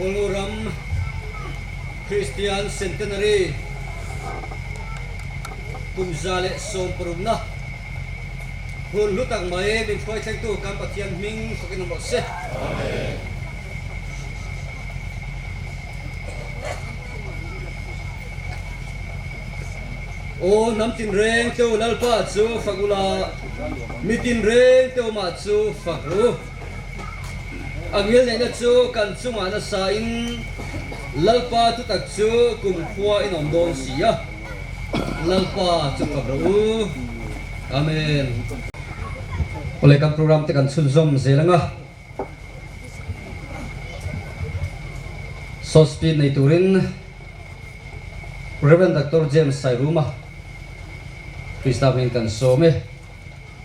Hualngo ram Kristian Centenary kum 160na hun hlu tak mai min hruai thlengtu kan Pathian hming fakin awm rawh se. Aw hnam tinreng teu Lalpa chu fak ula, mi tinreng teu mah chu fak ru. A ngilneihna chu kan chungah nasa in Lalpa thutak chu kumkhua in awm dawn si a, Lalpa chu fak rawh u. Amen. Awle kan program te kan chhunzawm zel anga. Short speed nei turin Rev. Doctor James Sairuma Krista hming kan sawm e.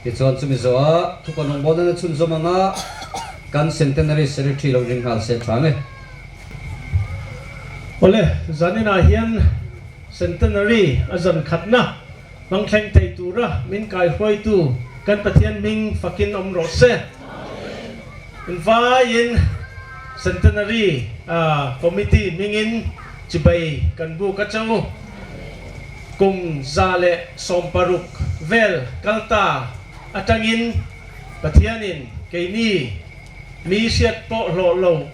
Tichuan chumi zawhah thupa rawngbawlna na chhunzawm anga kan Centenary Secretary lo ring nghal se tha nge. Awle, zaninah hian Centenary a zan khatna hmang thleng thei tura min kaihruaitu kan Pathian hming fakin awm rawh se. Invaiin Centenary Committee hmingin chibei kan buk a chau. Kum 160 vel kal ta atangin Pathianin keini mi hriat pawh hlawh lo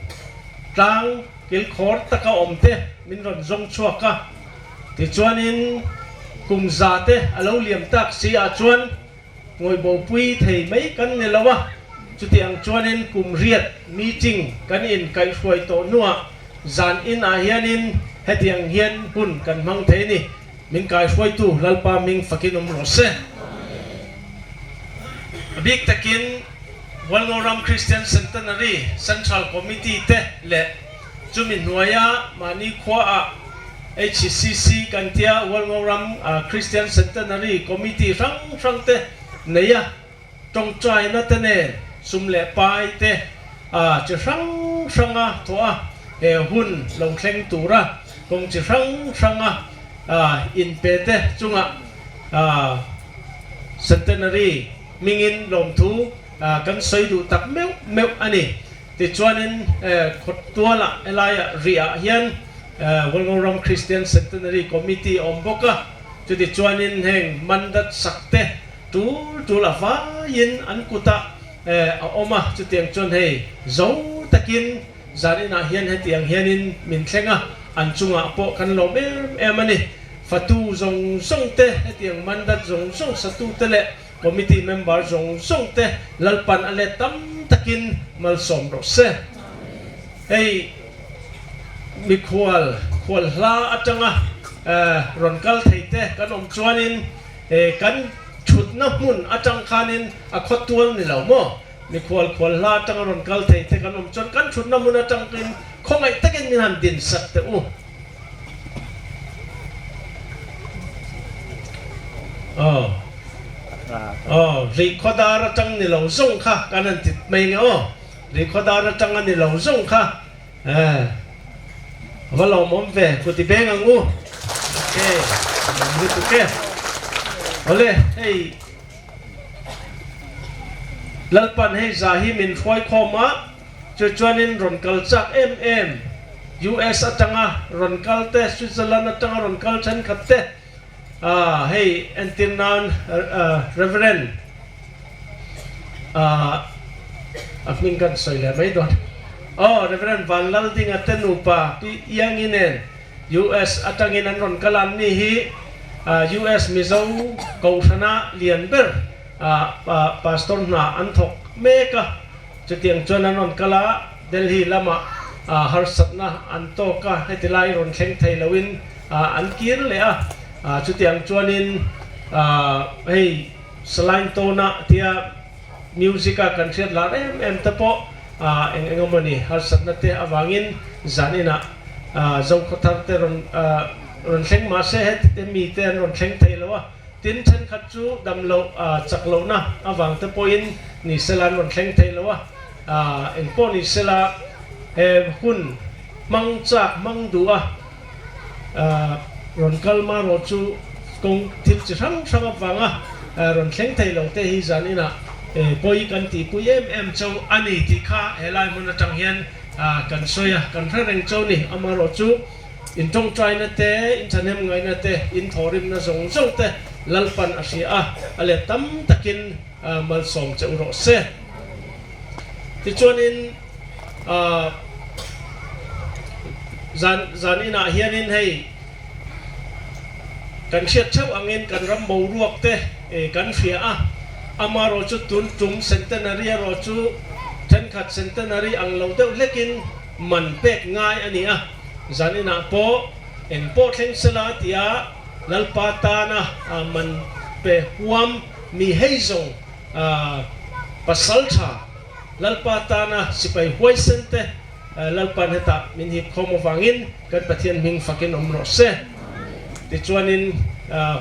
tlang kilkhawr taka awmte min rawn zawng chhuak a. Tichuanin kum za te a lo liam tak si ah chuan Ngawihbopui thei mai kan ni lo a, chutiang chuanin kum riat meeting kan inkaihhruai tawh hnuah zan in ah hianin hetiang hian hun kan hmang thei a ni. Min kaihruaitu Lalpa hming fakin awm rawh se. A bik takin Hualngoram Christian Centenary Central Committee te leh chumi hnuaia mahni khuaah HCC kan tia Hualngoram Christian Centenary Committee hrang hrang te nei a, tawngtaina te nen sum leh pai te chi hrang hranga thawh a, he hun lo thleng tura kawng chi hrang hranga inpe te chunga Centenary hmingin lawmthu kan sawi duh tak meuh meuh a ni. Tichuanin Khawtuala helaiah rihah hian Hualngoram Christian Centenary Committee a awm bawk a, chutichuanin heng mandat sak te tul tul a vaiin an kutah a awm a, chutiang chuan hei zo takin zan inah hian hetiang hianin min thleng a, an chungah pawh kan lawm em em a ni. Fatu zawng zawng te, hetiang mandat zawng zawng satute leh Committee member zawng zawng te Lalpan a let tam takin malsawm rawh se. Hei mikhual khual hla atanga rawn kal thei te kan awm chuanin kan thutna hmun atang khanin a khawtual ni lo maw? Mikhual khual hla atanga rawn kal thei te kan awm chuan kan thutna hmun atangin khawngaih takin min han din sak teh u. Aw aw Rihkhawdar atang ni lo zawng kha kan han ti mai nge aw Rihkhawdar atang a ni lo zawng kha eh va lawmawm ve ku ti beng ang u ok lawm lutuk e awle hei Lalpan hei za hi min hruai khawm a. Chu chuanin rawn kal chak em em, US atanga rawn kal te, Switzerland atanga rawn kal thenkhat te, ah hei entir nan Reverend ah a hming kan sawi leh mai dawn, aw Reverend Vanlaldinga te nupa Pi Iangi nen US atangin an rawn kal a, anni hi US Mizo Kohhrana lian ber ah Pastor hna an thawk mek a. Chutiang chuan an rawn kal a, Delhi lamah harsatna an tawk a, heti lai rawn thleng thei loin an kir leh a. Chutiang chuanin hei Saline Tawna tia music a kan hriat lar em em te pawh eng eng emawni harsatna te avangin zan inah Zokhawthar te rawn rawn thleng mahse heti te mite an rawn thleng thei lo a. Tin, thenkhat chu dam loh chak lohna avang te pawhin ni sela an rawn thleng thei lo a, eng pawh ni sela he hun hmang chak hmang duh a rawn kal marawh chu kawng thil chi hrang hrang avanga rawn thleng thei lo te hi zan inah pawi kan tihpui em em chauh a ni tih kha helai hmun atang hian kan sawi a, kan hre reng cho ni. Amaherawhchu in tawngtaina te, in thahnem ngaihna te, in thawhrimna zawng zawng te Lalpan a hria a, a let tam takin malsawm che u rawh se. Tichuanin zan zan inah hianin hei kan hriat theuh angin kan ram boruak te kan hria a, amaherawh chu tun tum centenary erawh chu thenkhat centenary ang lo deuh hlekin man pek ngai a ni a, zan inah pawh eng pawh thleng sela tia Lalpa tana man pe huam mi hei zawng pasal tha Lalpa tana sipai huaisen te Lalpa'n hetah min hip khawm avangin kan Pathian hming fakin awm rawh se. Tichuanin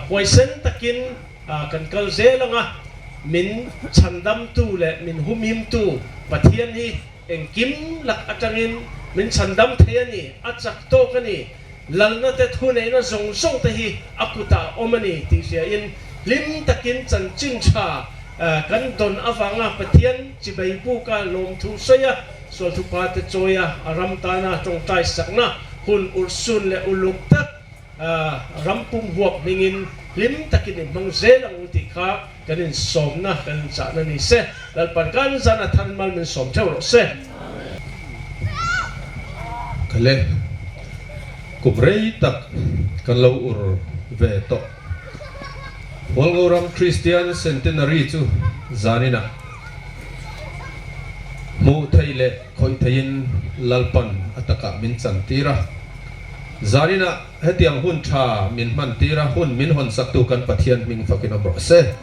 huaisen takin kan kal zel ang a, min chhandamtu leh min humhimtu Pathian hi engkim lak atangin min chhandam thei a ni, a chak tawk a ni. Lalna te thuneihna zawng zawng te hi a kutah a awm a ni tih hriain hlim takin chanchin tha kan dawn avanga Pathian chibei buka lawmthu sawi a, sualthupa te chawi a, a ram tana tawngtai sakna hun urhsun leh uluk tak ram pum huap hmingin hlim takin i hmang zel ang u tih kha kan insawmna, kan inchahna ni se. Lalpan kan zan a than mal min sawm theuh rawh se. Kale, kum rei tak kan lo ur ve tawh. Hualngoram Christian Centenary chu zaninah hmuh theih leh khawih theihin Lalpan a takah min chantir a. Zaninah Hetiang hun tha min hman tir a, hun min hawn saktu kan Pathian hming fakin awm rawh se.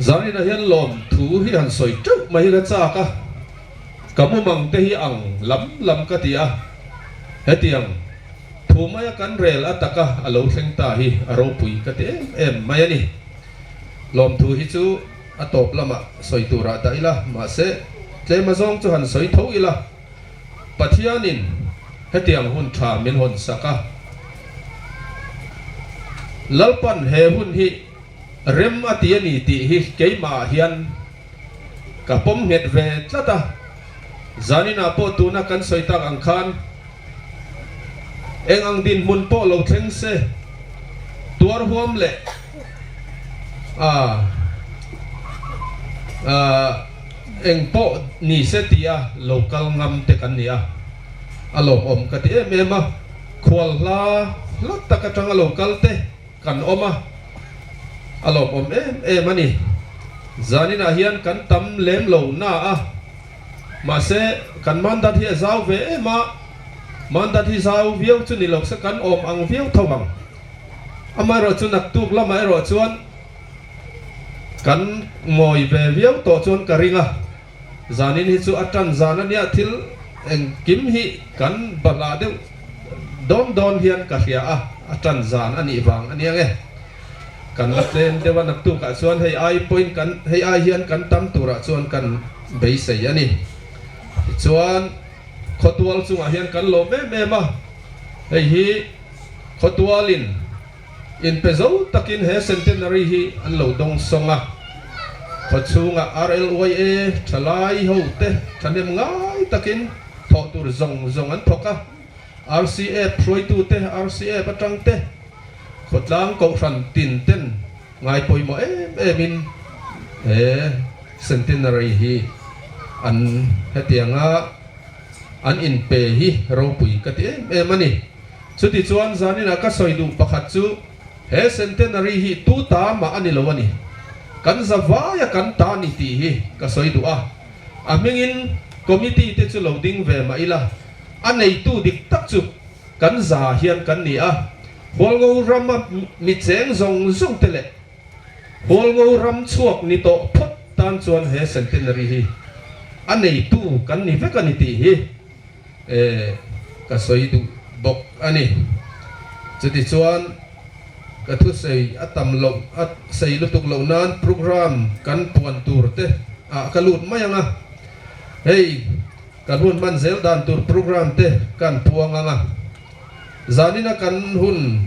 Zarina hian lawm thu hi han sawi teuh mai hi ka chak a, ka mumang te hi ang lam lam ka ti a, hetiang thu maia kan rel a taka a lo thleng ta hi a ropui ka ti em em mai a ni. Lawm thu hi chu a tawp lamah sawi turah dah ila, mahse tlem azawng chu han sawi tho ila. Pathianin hetiang hun tha min hawn sak a, Lalpan he hun hi rem a ti a ni tih hi keimahah hian ka pawm nghet ve tlat a, zaninah pawh tuna kan sawi tak ang khan eng ang dinhmun pawh lo thleng se tuar huam leh a Eng pawh ni se tia lo kal ngam te kan ni a, a lawmawm ka ti em em a, khual hla hla tak atanga lo kal te kan awm a, a lawmawm em em a ni. Zaninah hian kan tam lem lo na a, mahse kan mandat hi a zau ve em a, mandat hi zau viau chu ni lo se kan awm ang viau tho ang. Amaherawhchu naktuk lamah erawh chuan Kan ngawi ve viau tawh chuan ka ring a, zanin hi chu a tan zan a nia thil engkim hi kan bahlah deuh dawn dawn hian ka hria a, a tan zan a nih vang a nia nge. Kan la tlem deuh a naktukah chuan hei ai pawhin kan hei ai hian kan tam turah chuan kan beisei a ni. Tichuan khawtual chungah hian kan lawm em em a, hei hi khawtualin Inpe zo takin he centenary hi an lo dawng sawng a, khawchhunga RLYA thalai ho te thahnem ngai takin thawh tur zawng zawng an thawk a, RCF hruaitute, RCF atang te, khawtlang kohhran tin ten ngai pawimawh em em in he centenary hi an hetianga an inpe hi ropui ka ti em em a ni. Chutichuan zaninah ka sawi duh pakhat chu he centenary hi tu ta mah a ni lo a ni. Kan za vaia kan ta ni tih hi ka sawi duh a. A hmingin committee te chu lo ding ve mah ila, a neitu dik tak chu kan za hian kan ni a. Hualngo rama mi cheng zawng zawng te leh Hualngo ram chhuak ni tawh phawt tan chuan he centenary hi a neitu kan ni vek a ni tih hi E, ka sawi duh bawk a ni. Chutichuan, ka thusei a tam loh, a sei lutuk loh nan program kan puan tur te ah ka lut mai ang a. Hei, kan hun hman zel dan tur program te kan puang ang a. Zanina kan hun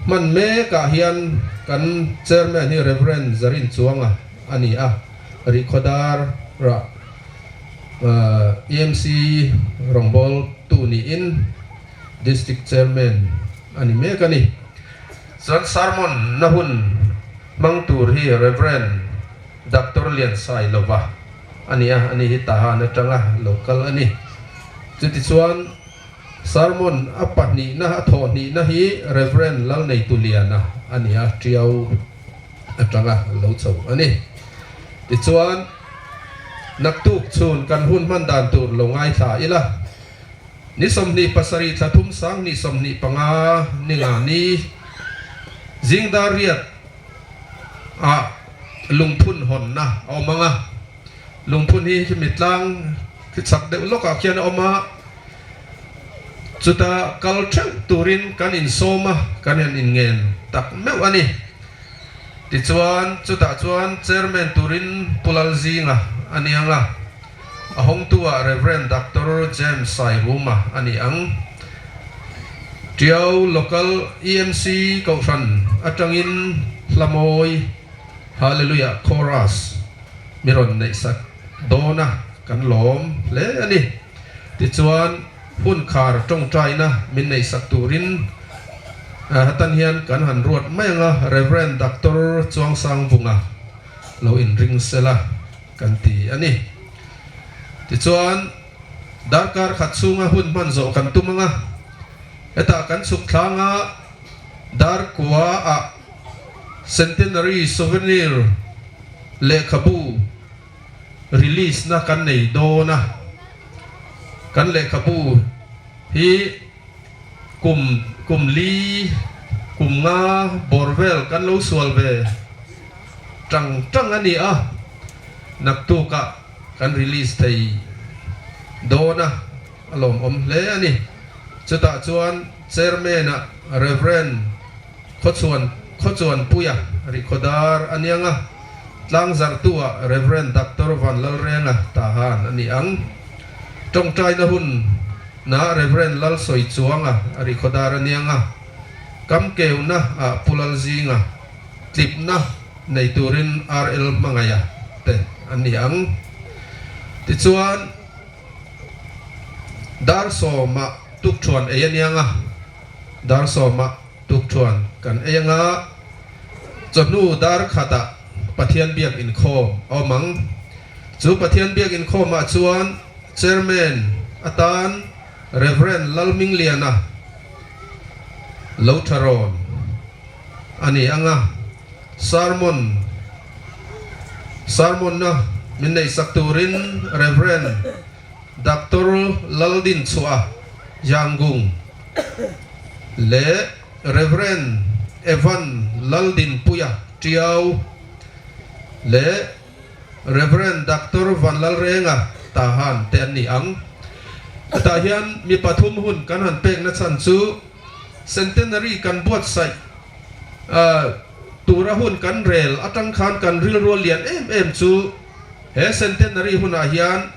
hman mek ah hian kan Chairman hi Rev. Zarin Chuanga a ni a, Rihkhawdar rah. EMC rawngbawltu niin District Chairman a ni mek a ni. Chuan sermon na hun hmang tur hi Rev. Doctor Liansailova a ni a, ani hi Tahan atanga lo kal a ni. Chutichuan sermon a pahnihna, a thawhhnihna hi Rev. Lalneituliana a ni a, Tiau atanga lo chho a ni. Tichuan, naktuk chhun kan hun hman dan tur lo ngaithla ila, ni 27 thla thum sang hnih 25 ni nga ni zing dar riat ah lungphun hawnna a awm ang a, lungphun hi khimi tlang khi chak deuh lawkah khian a awm a, chuta kal theuh turin kan insawm a, kan han inngen tak meuh a ni. Tichuan, chutah chuan Chairman turin Pu Lalzinga a ni ang a, a hawngtu-ah Rev. Doctor James Sairuma a ni ang. Tiau Local EMC Kohhran atangin Hlamawi Hallelujah Chorus mi rawn neihsak dawn a, kan lawm hle a ni. Tichuan, Hun khar tawngtaina min neihsak turin hatan hian kan han ruat mai ang a, Rev. Doctor Chuangsangvunga lo inring sela kan ti a ni. Tichuan, darkar khat chhunga hun hman zawh kan tum ang a, hetah kan chhuk thlang a, dar kua-ah Centenary Souvenir lehkhabu release na kan nei dawn a, kan lehkhabu hi kum kum li kum nga bawr vel kan lo sual ve tang tang a ni a, naktukah kan release thei dawn a, a lawmawm hle a ni. Chutah chuan Chairman-ah Rev. Khawchhuan Khawchuanpuia Rihkhawdar a niang a, tlangzarhtu-ah Rev. Doctor Vanlalrenga Tahan a ni ang. Tawngtaina hun na Rev. Lalsawichuanga Rihkhawdar a niang a, Kamkeuna ah Pu Lalzinga tlipna nei turin RL Hmangaia te an ni ang. Tichuan, dar sawmah tukṭhuan ei a niang a, dar sawmah Tukṭhuan kan ei anga chawhnu dar khatah Pathian biak inkhawm a awm ang. Chu Pathian biak inkhawmah chuan Chairman atan Rev. Lalmingliana lo tha rawn a ni anga sermon sermon-na min neihsak turin Rev. Doctor Laldinchhuah Yangung leh Rev. Evan Laldinpuia Tiau leh Rev. Doctor Vanlalrenga Tahan te an ni ang. Hetah hian mi pathum hun kan han pekna chhan chu Centenary kan buatsaih tura hun kan rel atang khan kan rilrual lian em em chu he Centenary hunah hian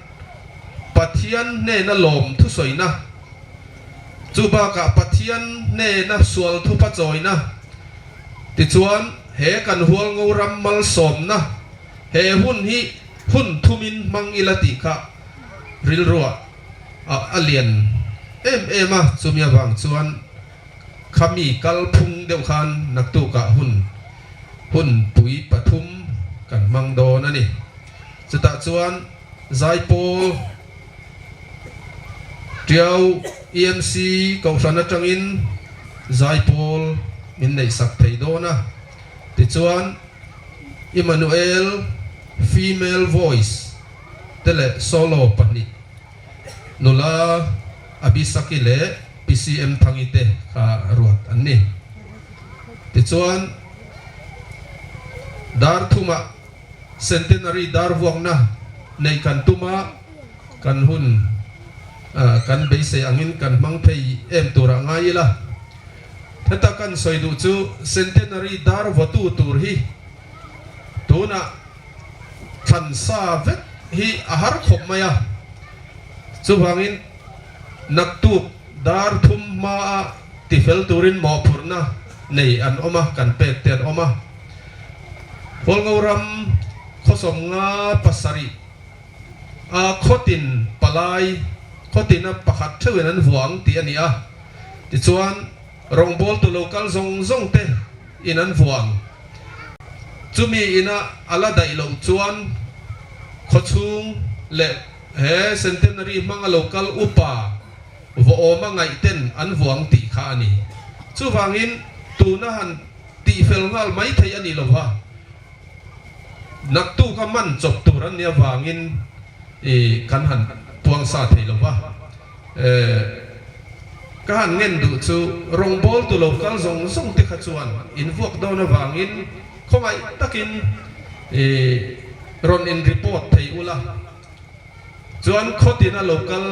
Pathian hnena lawm thusawina, chu bakah Pathian hnena sual thupa chawina, tichuan he kan Hualngo ram malsawmna he hun hi hun thumin hmang ila tih kha rilruah a lian em em a, chumi avang chuan khami kalphung deuh khan naktukah hun hunpui pathum kan hmang dawn a ni. Chutah chuan Zaipawl Tiau EMC Kohhran atangin Zaipawl min neihsak thei dawn a. Tichuan Emmanuel Female Voice te leh Solo pahnih nula Abisaki leh PCM Thangi te kha ruat an ni. Tichuan dar thumah Centenary dar vuakna neih kan tum a, kan hun kan beisei angin kan hmang thei em turah ngai ila. Heta kan sawi duh chu Centenary dar vawtu tur hi tunah thlan sa vek hi a har khawp mai a, chuvangin naktuk dar thum hmaa tifel turin mawhphurhna nei an awm a, kan pek te an awm a. Hualngo ram khawsawm nga pasarih A khawtin palai, khawtina pakhat theuhin an vuang tih a ni a. Tichuan, rawngbawltu lo kal zawng zawng te in an vuang. Chumi ina a la daih loh chuan khawchhung leh he Centenary hmanga lo kal upa vawawma ngaih ten an vuang tih kha a ni. Chuvangin, tuna han tihfel nghal mai theih a ni lova. Naktuk a man chawp tur an nih avangin i kan han puang sa thei lo va. Ka han ngen duh chu rawngbawltu lo kal zawng zawng te kha chuan in vuak dawn avangin khawngaih takin i rawn in report thei ula. Chuan khawtina lo kal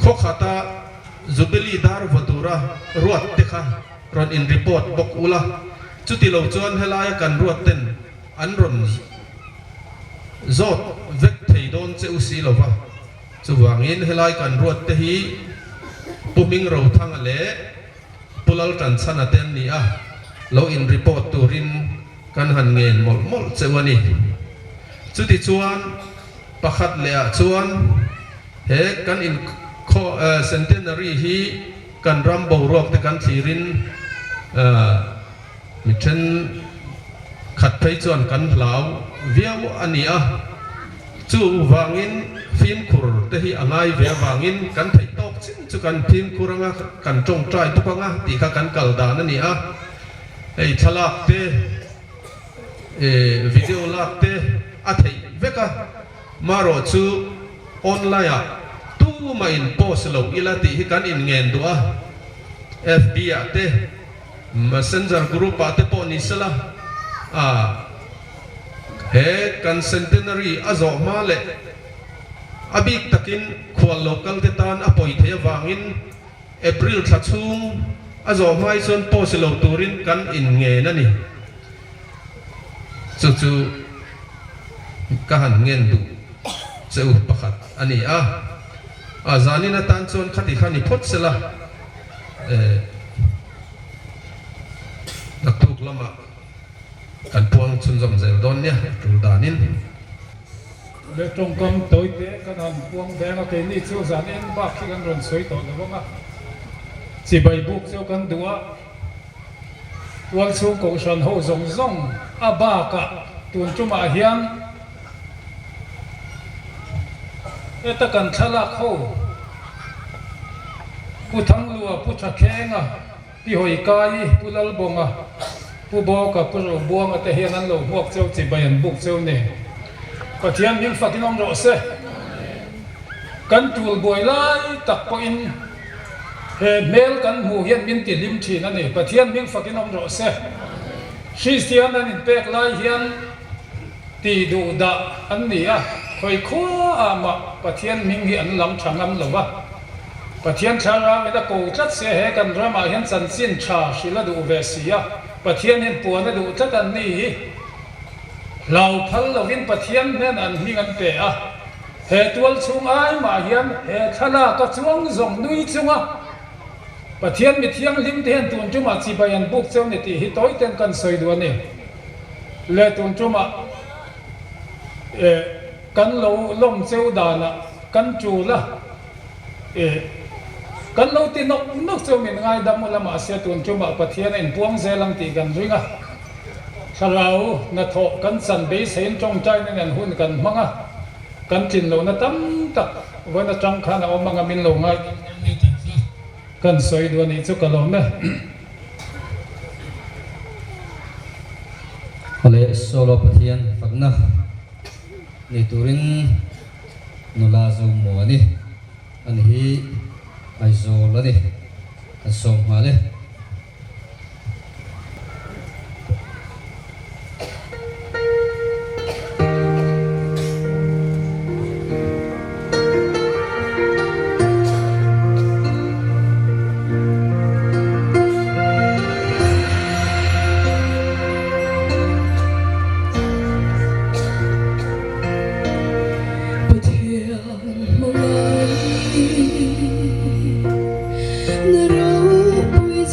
khawkhata Jubilee dar vaw tura ruat te kha rawn in report bawk ula, chuti lo chuan helaia kan ruat ten an rawn zawt vek thei dawn che u si lova, chuvangin helai kan ruat te hi Pu Hming Rothanga leh Pu Laltanchhana te an ni a, lo in report turin kan han ngen mawlh mawlh cheu a ni. Chutichuan pakhat leh ah chuan he kan in khaw centenary hi kan ram boruak te kan thlirin mi then khat phei chuan kan hlau viau a ni a. Chuvangin fimkhur te hi a ngai ve avangin kan theih tawk chin chu kan fimkhur anga kan tawngtai bawk anga tih kha kan kal dan a ni a. Hei thlalak te video lak te a theih vek a, marawh chu online ah tumah in post lo ila tih hi kan in ngen duh a, FB ah te messenger group ah te pawh ni sela a he kan centenary a zawh hma leh a bik takin khual lo kal te tan a pawi thei avangin April thla chhung a zawh hmai chuan post lo turin kan inngen a ni. Chu chu ka han ngen duh che u pakhat a ni a. A zanin atan chuan khati kha ni phawt sela, naktuk lamah Kan puang chhunzawm zel dawn nia tul danin. Le tawngkam tawi te kan han puang veng a, keini chu zan en bak hi kan rawn sawi tawh lo ang a, chibai buk chu kan duh a, tualchhung kohhran ho zawng zawng a bakah tun tumah hian heta kan thlalak ho Pu Thanglua, Pu Thakhenga, Pi Hawikai, Pu Lalbawnga, Pu Bawka, Pu Robuanga te hian an lo hmuak cheu chibai an buk cheu ni. Pathian hming fakin awm rawh se. Kan tul buai lai tak pawhin he hmel kan hmuh hian min ti hlim thin a ni. Pathian hming fakin awm rawh se. Kristian an inpek lai hian Tih duh dah an ni a, khawi khuaah mah Pathian hming hi an lam tha ngam lo va. Pathian thlarau in a ko tlat sia he kan ramah hian chanchin tha hrilh a duh ve si a, Pathian hian puan a duh tlat an ni hi. Hlau phal lovin Pathian hnenah an hming an pe a, he tual chhung ai mah hian he thlalak a chuang zawng nui chunga Pathian mi thianghlim te hian tun tumah chibai an buk cheu ni tih hi tawi ten kan sawi duh a ni. Le tun tumah eh kan lo lawm cheu danah kan tul a, eh kan lo ti nawk nawk cheu min ngaidam ula mahse tun tumah Pathian a inpuang zel ang tih kan ring a. Thlarau hnathawh kan chan beiseiin tawngtaina nen hun kan hmang a, kan tlin lohna tam tak vawiin atang khan a awm anga min lo ngaidam dawn ni tih kha kan sawi duh a nih chu ka lawm e. Awle Solo Pathian fakna nei turin nula Zomuani ani hi Aizawl a ni kan sawm nghal e. Pathian hmangaih na ropui.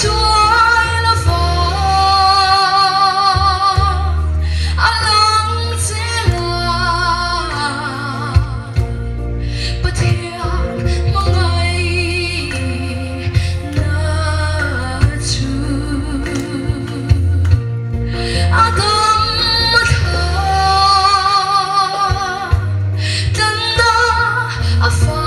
Chuai la vang a lang che la Pathian hmangaih na chu a dam a thla tlanna a fa.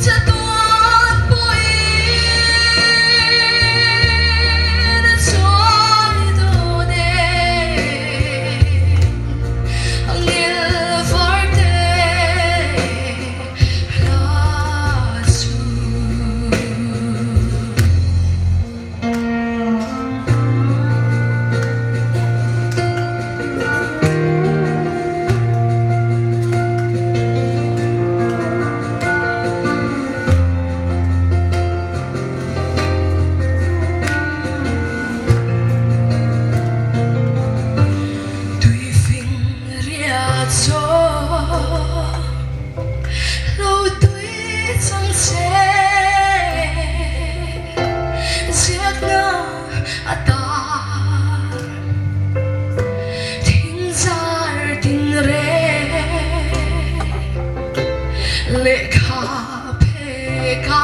Chatuan pawhin a chuai dawn e, a ngil var te hla chu. Tuifing ria chaw lo tui chang che ziakna a tar thing zar tin reng lehkha phek a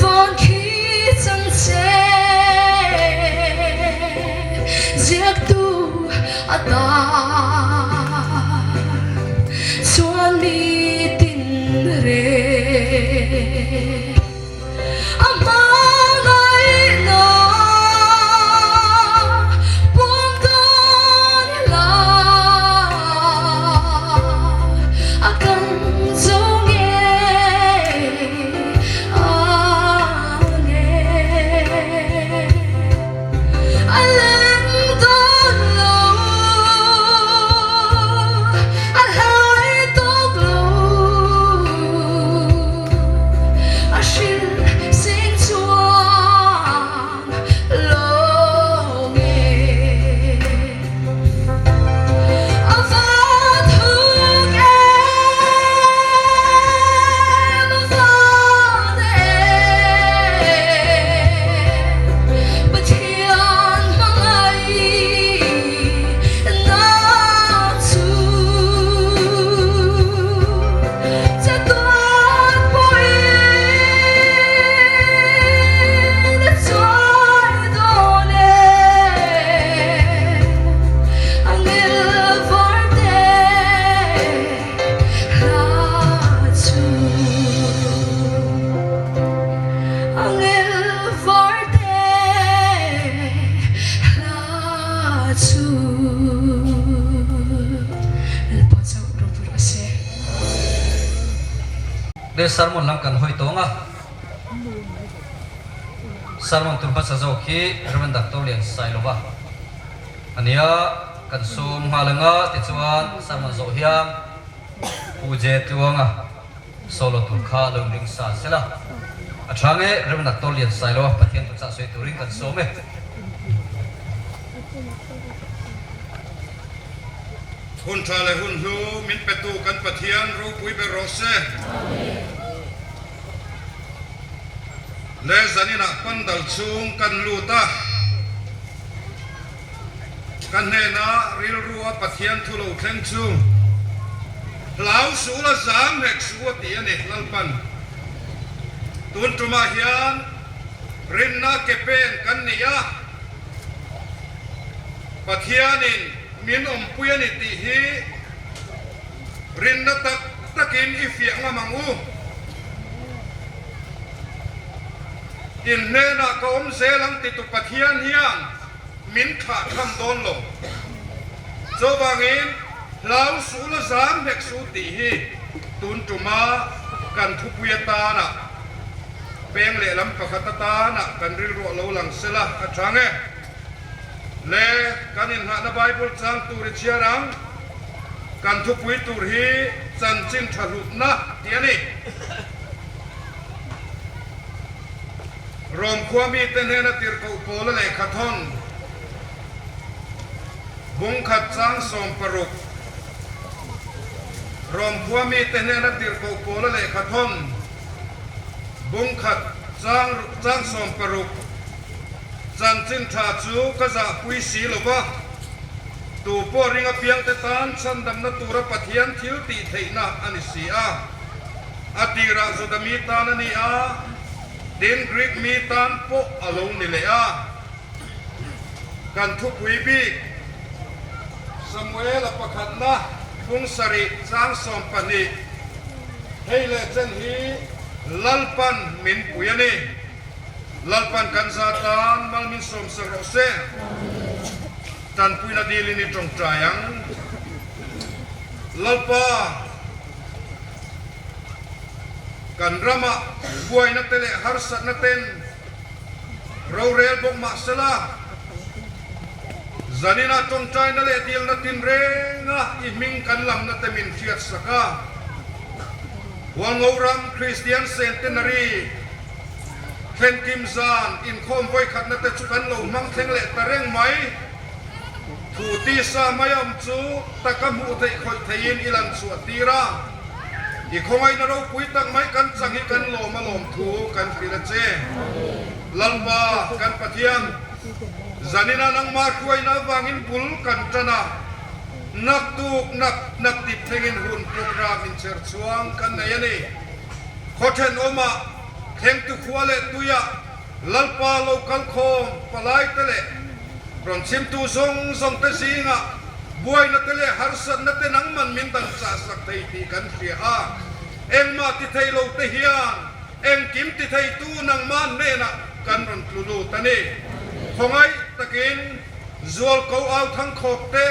van khi chang che ziaktu a tar chuan mi tin reng. A hmangaihna puang dawn ila a kan zo ngei ang e. A leng dawn lo, a hlai tawk lo. A hrilh sing chuan lo nge. A va thuk em, a van em, Pathian hmangaih na chu. Chatuan pawhin a chuai dawn e, a ngil var te hla chu. A ngil var te hla chu. Lalpa chauh ropui rawh se. Le sermon lam kan hawi tawng a, sermon tur hmasa zawk hi Rev. Doctor Lian Sailova a nia, kan sawm nghal anga tichuan sermon zawh hian Pu Je Tluanga solo tur kha lo inring sa sela a tha nge Rev. Doctor Lian Sailova Pathian thuchah sawi turin kan sawm e. Hun tha leh hun hlu min petu kan Pathian ropui ber rawh se. Le zaninah pandal chhung kan lut a, ka hnena rilrua Pathian thu lo thleng chu hlau suh la zam hek suh a ti a ni Lalpan. Tun tumah hian rinna ke pen kan ni a, Pathianin min awmpui a ni tih hi rinna tak takin i fiah ngam ang u. In hnenah ka awm zel ang titu Pathian hian min thlah tham dawn lo. Chuvangin hlau suh la zam hek suh tih hi tun tuma kan thupui atana. Peng lehlam pakhat atana kan rilruah lo lang sela a chang e. Le kan inngahna Bible chang tur i chhiar ang. Kan thupui tur hi chanchin tha hlutna tih a ni. Rom khua mite hnena tirhkoh Paula lehkha thawn bungkhat chang 16. Rom khua mite hnena tirhkoh Paula lehkha thawn bungkhat chang chang 16. Chanchin tha chu ka zahpui si lo va, tu pawh ring apiangte tan chhandamna tura Pathian thil tih theihna a ni si a. A tirah Juda mi tan a ni a, tin Greek mi tan pawh a lo ni leh a. Kan thupui bik Samuela pakhatna phung sarih chang 12 hei leh chen hi Lalpan min pui a ni. Lalpan kan za tan mal min sawmsak rawh se. Tanpuina dilin i tawngtai ang. Lalpa, kan ramah buaina te leh harsatna ten rorel bawk mah sela, zanina tawngtaina leh dilna tinrenga i hming kan lamna te min hriatsak a. Hualngo ram Kristian Centenary thlenkim zan inkhawm vawikhatna te chu kan lo hmang thleng leh ta reng mai. Thu tisa mai awm chu taka hmuh theih khawih theihin i lan chhuah tir a. I khawngaihna ropui tak mai kan chang hi kan lawm a lawm thu kan hrilh a che. Lalpa kan Pathian, zanina nangmah hruaina avangin bul kan tan a. Naktuk nak nak tip thlengin hun program inchher chhuang kan nei a ni. Khaw thenawmah, thlengtu khua leh tuiah Lalpa lo kal khawm palai te leh rawn chhimtu zawng zawng te zingah buaina te leh harsatna te nangman min dan chah sak thei tih kan hria a. Engmah ti thei lo te hian engkim ti theitu nangmah hnenah kan rawn tlu lut a ni. Khawngaih takin. Zualko au thang khawp te,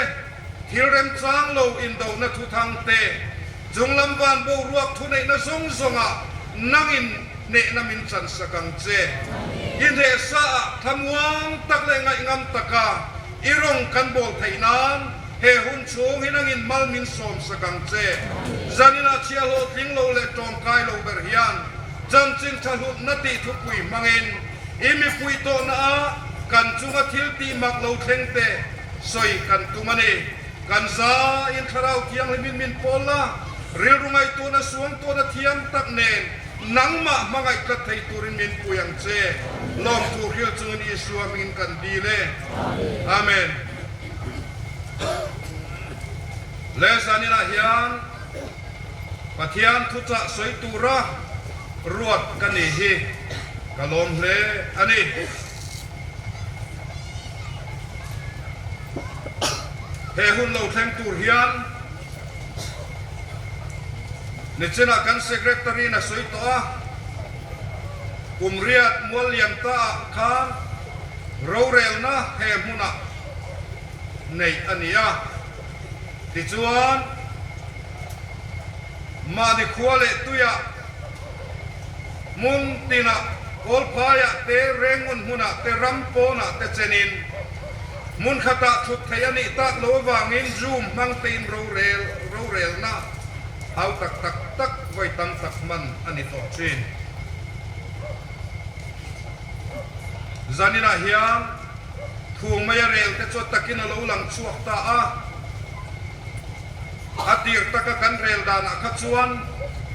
thil remchang lo indohna thu thang te, chunglam van boruak thuneihna zawng zawngah nangin hnehna min chansak ang che. I hnehsa ah thlamuang tak leh ngaihngam taka i rawng kan bawl theih nan he hun chhung hi nangin mal min sawmsak ang che. Zaninah chhia hlawhtling lo leh tawngkai lo ber hian chanchin tha hlutna tih thupui hmangin I mipui tawhna ah kan chunga thil tih mak lo thleng te sawi kan tum a ni. Kan za in Thlarau Thianghlim in min pawl la, rilru ngaihtuahna suangtuahna thiam tak nen nangmah hmangaih tlat thei turin min pui ang che. Lawmthu hril chungin Isua hmingin kan dil e. Amen. Le zaninah hian Pathian thuchah sawi tura ruat ka ni hi ka lawm hle a ni. He hun lo thleng tur hian nichinah kan Secretary-in a sawi tawh a, kum riat mual liam taah khan rorelna he hmunah neih a ni a. Tichuan, mahni khua leh tuiah, hmun tinah, kawlphaiah te, rengngun hmunah te, ram pawnah te chenin hmun khatah thut theih a nih tak lo avangin Zoom hmang tein rorel rorelna hau tak tak tak vawi tam tak hman a ni tawh thin. Zaninah hian. Thung mai a rel te chu takin a lo lang chhuak ta a. A tir taka kan rel danah kha chuan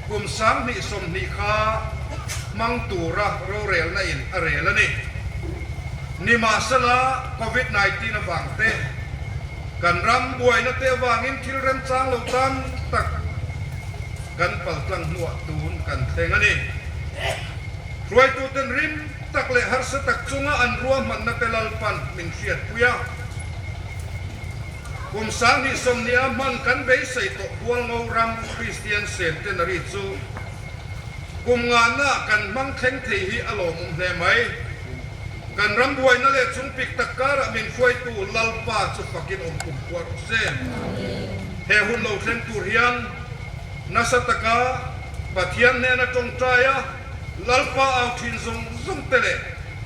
kum 2020 kha hmang tura rorelna in a rel a ni. Nimahsela Covid 19 avang te, kan ram buaina te avangin thil remchang lo tam tak kan paltlang hnuah tun kan thleng a ni. Hruaituten rim tak leh harsa tak chunga an ruahmanna te Lalpan min hriatpui a. Kum 2020 a hman kan beisei tawh Hualngo ram Kristian Centenary chu kum ngana kan hmang thleng thei hi a lawmawm hle mai. Kan ram buaina leh chungpik tak karah min hruaitu Lalpa chu fakin awm kum kuah rawh se. He hun lo thleng tur hian nasa taka Pathian hnena tawngtai a. Lalpa au thin zawng zawng te leh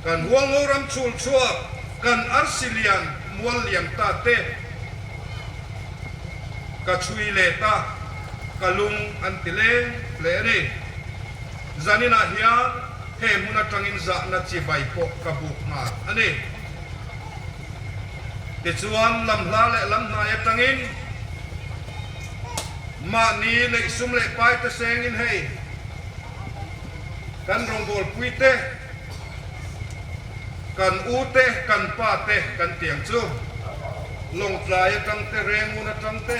kan Hualngo ram chhul chhuak kan arsi lian mual liam ta te ka chhui let a, ka lung an ti leng hle a ni. Zaninah hian he hmun atangin zahna chibai pawh ka buk nghal a ni. Tichuan lamhla leh lamhnai atangin mahni neih sum leh pai te sengin hei kan rawngbawlpui te, kan u te, kan pa te kan tiang chu Lawngtlai atang te, Rengun atang te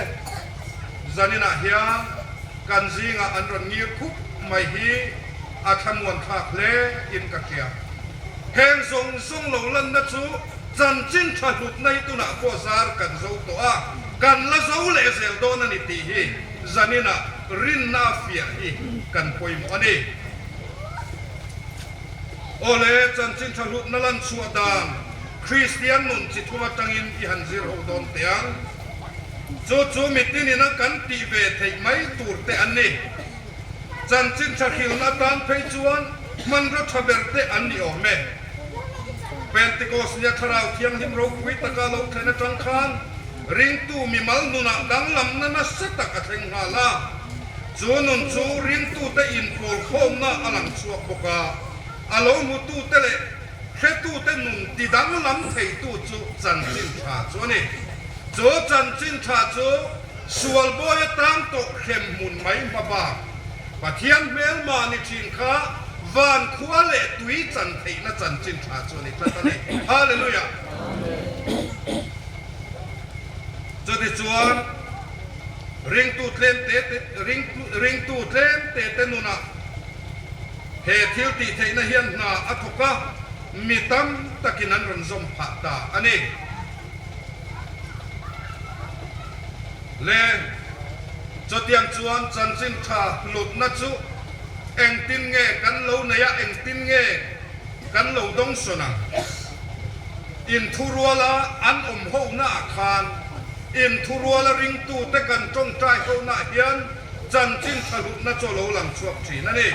zaninah hian kan zingah an rawn ngir khup mai hi a thlamuan thlak hle in ka hria. Heng zawng zawng lo lanna chu chanchin tha hlutna hi tunah pawh zar kan zo tawh a, kan la zo leh zel dawn a ni tih hi zaninah rinna a fiah hi kan pawimawh a ni. Awle, chanchin tha hlutna lan chhuah dan Kristian nun chi thum atangin i han zir ho dawn teh ang. Chu chu mitin ina kan tih ve theih mai tur te an ni. Chanchin tha hrilna atan phei chuan hmanraw tha ber te an ni awm e. Pentecost nia Thlarau Thianghlim ropui taka lo thlen atang khan ringtu mimal nunah danglamna nasa tak a thleng nghal a. Chu nun chu ringtute inpawlkhawmna a lang chhuak bawk a, a lo hmutute leh hretute nun tidanglam theitu chu chanchin tha chu a ni. Chu chanchin tha chu Sual bawi atang tawh hrem hmun mai hma bak Pathian hmelma ni thin kha van khua leh tui chan theihna chanchin tha chu a ni tlat a ni. Hallelujah! Chutichuan ringtu tlem te te ringtu tlem te te nunah he thil tih theihna hian hna a thawk a, mi tam takin an rawn zawm phah ta a ni. Le, chutiang chuan chanchin tha hlutna chu engtin nge kan lo nei a, engtin nge kan lo dawngsawn ang? Inthuruala an awm honaah khan inthuruala ringtute kan tawngtai honaah hian chanchin tha hlutna chu a lo lang chhuak thin a ni.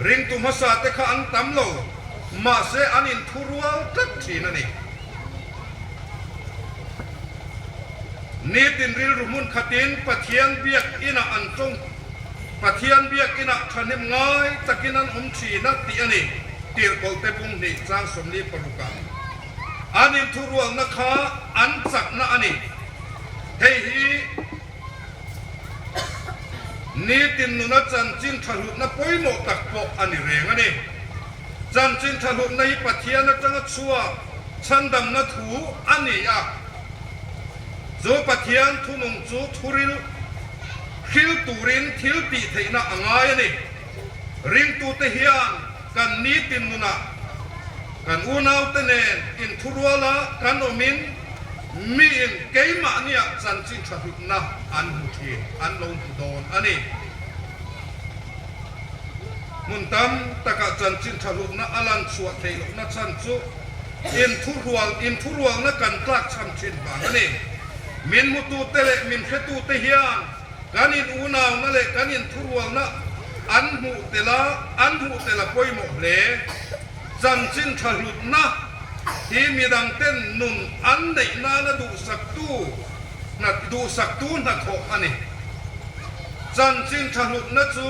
Ringtu hmasate kha an tam lo, mahse an inthurual tlat thin a ni. Nitin rilru hmun khatin Pathian biak inah an tawng, Pathian biak inah thahnem ngai takin an awm thin a tih a ni, Tirhkawlhte bung hnih chang 46 ah. An inthurualna kha an chakna a ni. Hei hi nitin nuna chanchin thahlutna pawimawh tak pawh a ni reng a ni. Chanchin thahlutna hi Pathian atanga chhuak chhandamna thu a ni a. Chu Pathian thunung chu thuril hril turin thil tih theihna a ngai a ni. Ringtute hian kan nitin nunah kan unaute nen inthuruala kan awmin miin keimahniah chanchin tha hlutna an hmu thin, an lo hmu dawn a ni. Hmun tam takah chanchin tha hlutna a lan chhuah theih lohna chhan chu inthurual inthurualna kan tlakchham thin vang a ni. Min hmutute leh min hretute hian kan in unauna leh kan inthurualna an hmuh tel a, an hmuh tel a pawimawh hle. Chanchin tha hlutna hi midangten nun an neih nana duhsaktu hna duhsaktu hnathawh a ni. Chanchin tha hlutna chu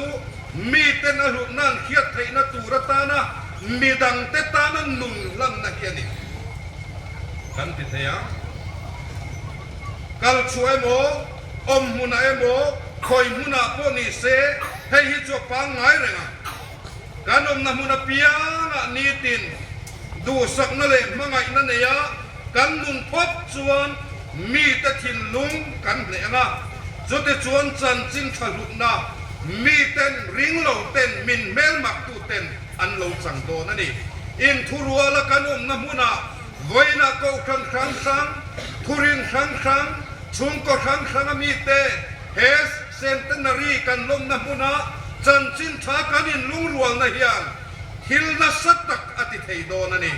miten a hlutna an hriat theihna tur atana midangte tana nun hlanna hi a ni. Kan ti thei ang. Kal chhuah emaw, awm hmunah emaw, khawi hmunah pawh ni se, hei hi chu a pangngai reng ang. Kan awmna hmun apiangah nitin duhsakna leh hmangaihna neia kan nun phawt chuan mite thinlung kan hneh ang a, chutichuan chanchin tha hlutna miten ring lo ten min hmelmak tuten an lo chang dawn a ni. Inthuruala kan awmna hmunah vawiinah kohhran hrang hrang, thurin hrang hrang, chhungkaw hrang hranga mite he Centenary kan lawmna hmuna chanchin tha kan inlungrualna hian thil nasa tak a ti thei dawn a ni.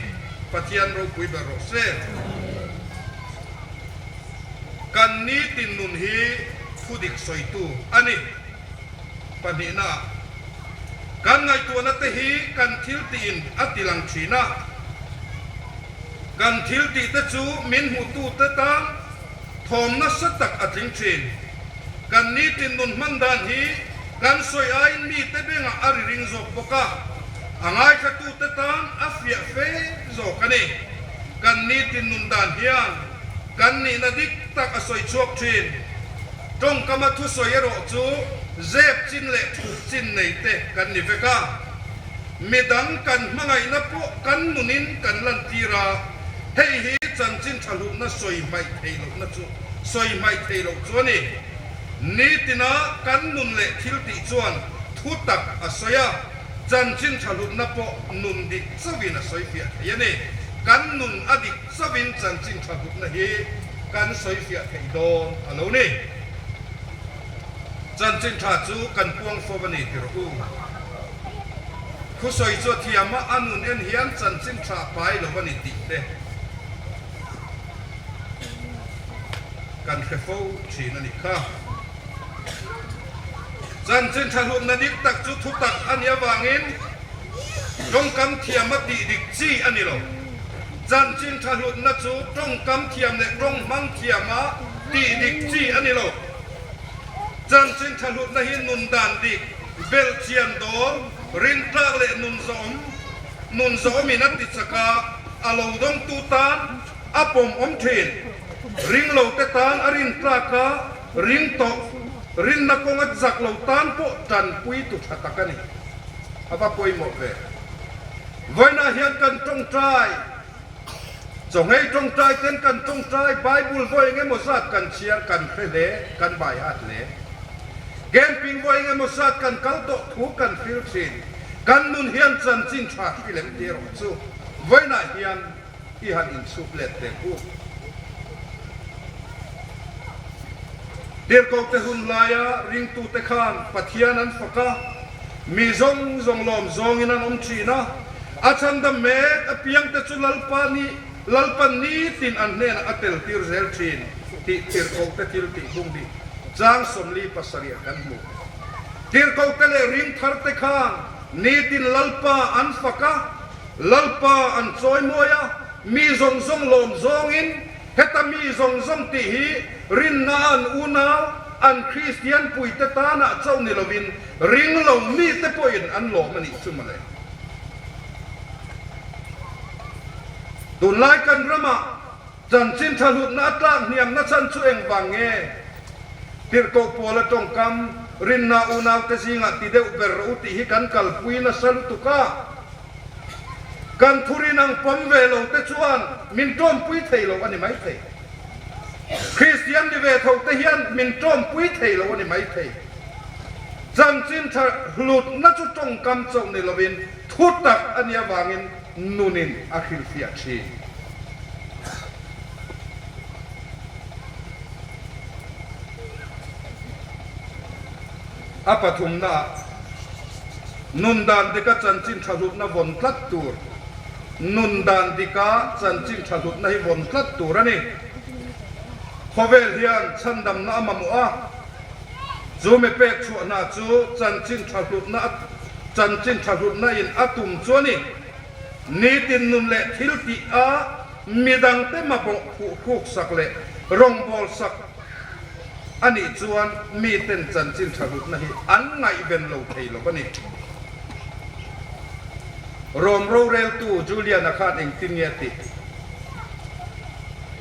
Pathian ropui ber rawh se. Kan nitin nun hi thudik sawitu a ni. Pahnihna. Kan ngaihtuahna te hi kan thil tiin a ti lang thin a. Kan thil tih te chu min hmuhtute tan thawm nasa tak a tling thin. Kan nitin nun hman dan hi kan sawi aiin mite bengah a ri ring zawk bawk a, a ngaithlatute tan a fiah fe zawk a ni. Kan nitin nun dan hian kan nihna dik tak a sawi chhuak thin. Tawngkama thusawi erawh chu zep chin leh thup chin nei te kan ni vek a. Midang kan hmangaihna pawh kan nunin kan lantir a, hei hi chanchin tha hlutna sawi hmaih theih lohna chu sawi hmaih theih loh chu a ni. Nitina kan nun leh thil tih chuan thu tak a sawi a, chanchin tha hlutna pawh nun dik chauhin a sawi fiah thei a ni. Kan nun a dik chauhin chanchin tha hlutna hi kan sawi fiah theih dawn a lo ni. Chanchin tha chu kan puang fo a ni ti rawh u. Thusawi chu a thiam a, a nun en hian chanchin tha pai lo a ni tih te kan hre fo thin a nih kha. Chanchin tha hlutna dik tak chu thutak a nih avangin tawngkam thiam a tih dik chi a ni lo. Chanchin tha hlutna chu tawngkam thiam leh tawng hmang thiam a tih dik chi a ni lo. Chanchin tha hlutna hi nun dan dik, Belhchian dawn, rintlak leh nun zawm, nun zawmin a ti chak a, a lo dawngtu tan a pawm awm thin. Ringlo te tan a rintlak a, ring tawh, rinna kawnga chak lo tan pawh tanpui tu tha tak a ni. A va pawimawh ve. Vawiinah hian kan tawngtai. Chawngei tawngtai ten kan tawngtai, Bible vawi eng emaw zat kan chhiar kan hre hle, kan bai hat hle. Camping vawi eng emaw zat kan kal tawh thu kan hril thin. Kan nun hian chanchin tha hri lem tih erawh chu vawiinah hian i han inchhup let teh u. Tirhkohte hun laia ringtute khan Pathian an fak a, mi zawng zawng lawm zawngin an awm thin a. A chhandam mek apiangte chu Lalpa ni, Lalpan nitin an hnenah a tel tir zel thin tih tirhkohte thil tih bung hi chang 47 kan hmu. Tirhkohte leh ringtharte khan nitin Lalpa an fak a, Lalpa an chawimawi a, mi zawng zawng lawm zawngin heta mi zawng zawng tih hi rinna an unau, an Kristian puite tanah chauh ni lovin ringlo mite pawhin an lawm a nih chu mawle. Tunlai kan ramah chanchin tha hlutna a tlak hniamna chhan chu engvang nge? Tirhkoh Paula tawngkam, Rinna unaute zingah ti deuh ber rawh u tih hi kan kalpui nasa lutuk a. Kan thurin ang pawm ve lo te chuan min tawmpui thei lo a ni maithei. Kristian ni ve tho te hian min tawmpui thei lo a ni maithei. Chanchin tha hlutna chu tawngkam chauh ni lovin thu tak a nih avangin nunin a hrilhfiah thin. A pathumnaah, nun dan dika chanchin tha hlutna vawn tlat tur, Nun dan dika chanchin tha hlutna hi vawn tlat tur a ni. Khawvel hian chhandamna a mamawh a. Chu mi pek chhuah hna chu chanchin tha hlutna chanchin tha hlutna in a tum chu a ni. Nitin nun leh thil tih a midangte mamawh phuh hruk sak leh rawngbâwl sak a nih chuan miten chanchin tha hlutna hi an ngaihven lo thei lo a ni. Rom roreltu Julian-a khan engtin nge a tih?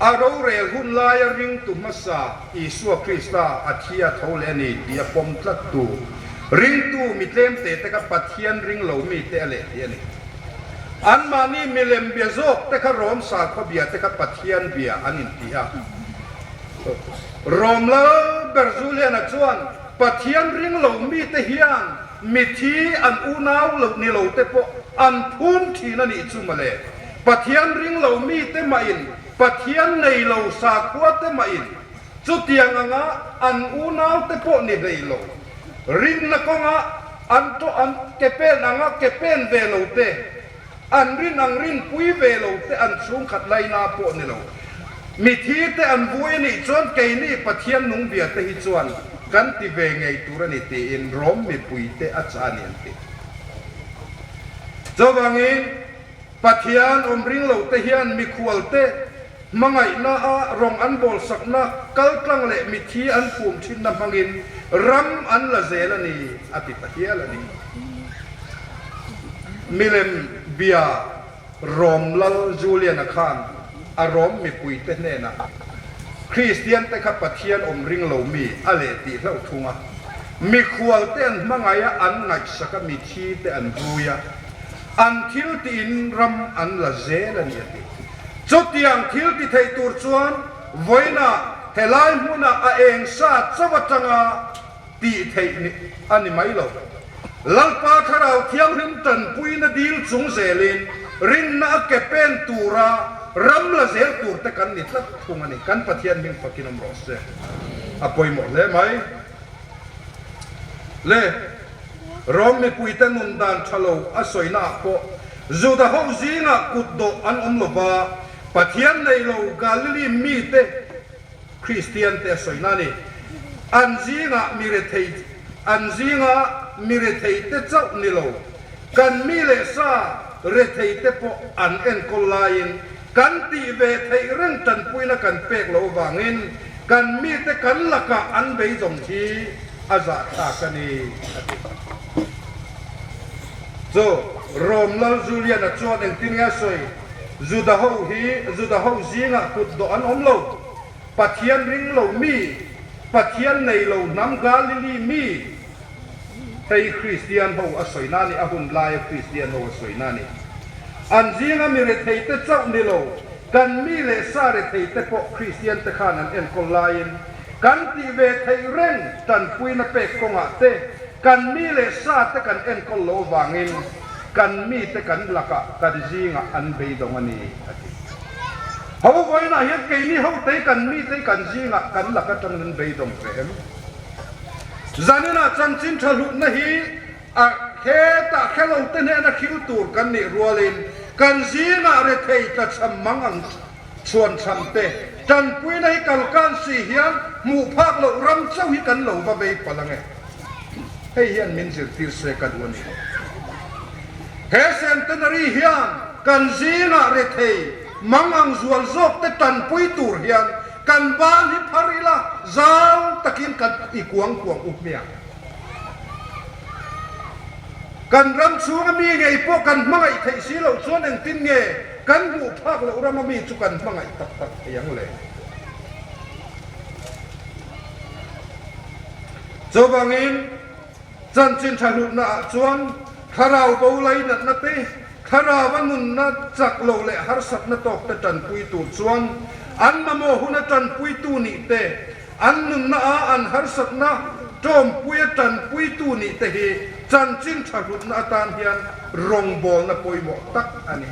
A rorel hun laia ringtu hmasa Isua Krista a thi a tho leh a ni tih a pawm tlattu ringtu mi tlemte te kha Pathian ring lo mite a leh thei a ni. Anmahni milem bia zawk te kha Rom sakhaw bia te kha Pathian bia an inti a. Rom lal ber Julian-a chuan Pathian ring lo mite hian mithi an unau lo ni lo te pawh an phum thin a nih chu mawle. Pathian ring lo mite mahin Pathian nei lo sakhua te mahin chutiang anga an unau te pawh ni hlei lo. Rinna kawnga an tawh an ke pen anga ke pen ve lo te, an rin ang rin pui ve lo te an chhungkhat laina pawh ni lo. Mithi te an vui a nih chuan keini Pathian nung bia te hi chuan kan ti ve ngei tur a ni tiin Rom mipui te a chah a ni an ti. Chuvangin, Pathian awm ring lo te hian mikhual te hmangaihna a rawng an bawlsakna kaltlang leh mithi an phum thinna hmangin ram an la zel a ni, a ti ta hial a ni. Milem bia Rom Lal Julian-a khan a Rom mipuite hnenah Kristian te kha Pathian awm ring lo mi a leh tih hlauh thung a, mikhual te an hmangaih a, an ngaihsak a, mithi te an vui a, an thil tiin ram an la zel a ni a ti. Chutiang thil ti thei tur chuan vawiinah helai hmunah a eng sa chauh atanga tih theih ni a ni mai lo. Lalpa Thlarau Thianghlim tanpuina dil chung zelin rinna a ke pen tura ram la zel tur te kan ni tlat thung a ni. Kan Pathian hming fakin awm rawh se. A pawimawh hle mai. Le Rom mipuite nun dan tha lo a sawina ah pawh Juda ho zingah kut dawh an awm lova, Pathian nei lo Galili mite Kristian te a sawina a ni. An zingah mi rethei an zinga mi rethei te chauh ni lo, kan mi leh sa rethei te pawh an enkawl laiin kan tih ve theih reng tanpuina kan pek lo vangin kan mite kan lakah an beidawng hi a zahthlak a ni, a ti. Chu Rom Lal Julian-a chuan engtin nge a sawi? Juda ho hi Juda ho zingah kut dawh an awm lo. Pathian ring lo mi, Pathian nei lo hnam Galili mi, hei Kristian ho a sawi na ni, a hun laia Kristian ho a sawi na ni. An zinga mi rethei te chauh ni lo, kan mi leh sa rethei te pawh Kristian te khan an enkawl laiin kan tih ve theih reng tanpuina pek kawngah te Kan mi leh sa te kan enkawl lo vangin kan mite kan lakah kan zingah an beidawng a ni, a ti. Ho vawiinah hian keini hotei kan mite kan zingah kan lak atangin an beidawng ve em? Zaninah chanchin tha hlutna hi a hetah hrelo te hnena hril tur kan nih rualin kan zingah rethei tlachham mang ang chhuan chham te tanpuina hi kalkan si hian hmuh phak loh ram chauh hi kan lo va vei palh ang e. Hei hian min zirtir se ka duh a ni. He centenary hian kan zingah rethei mang ang zual zawk te tanpui tur hian kan ban hi phar ila zau takin kan i kuang kuang u hmiang. Kan ram chhunga mi ngei pawh kan hmangaih theih si loh chuan engtin nge kan hmuh phak loh rama mi chu kan hmangaih tak tak thei ang le? Chuvangin, chanchin tha hlutna ah chuan thlarau bo lainatna te, thlarau a nunna chak lo leh harsatna tawk te tanpui tur chuan an mamawh huna tanpuitu nih te, An nunna a an harsatna tawmpuia tanpuitu nih te hi chanchin tha hlutna atan hian rawngbawlna pawimawh tak a ni.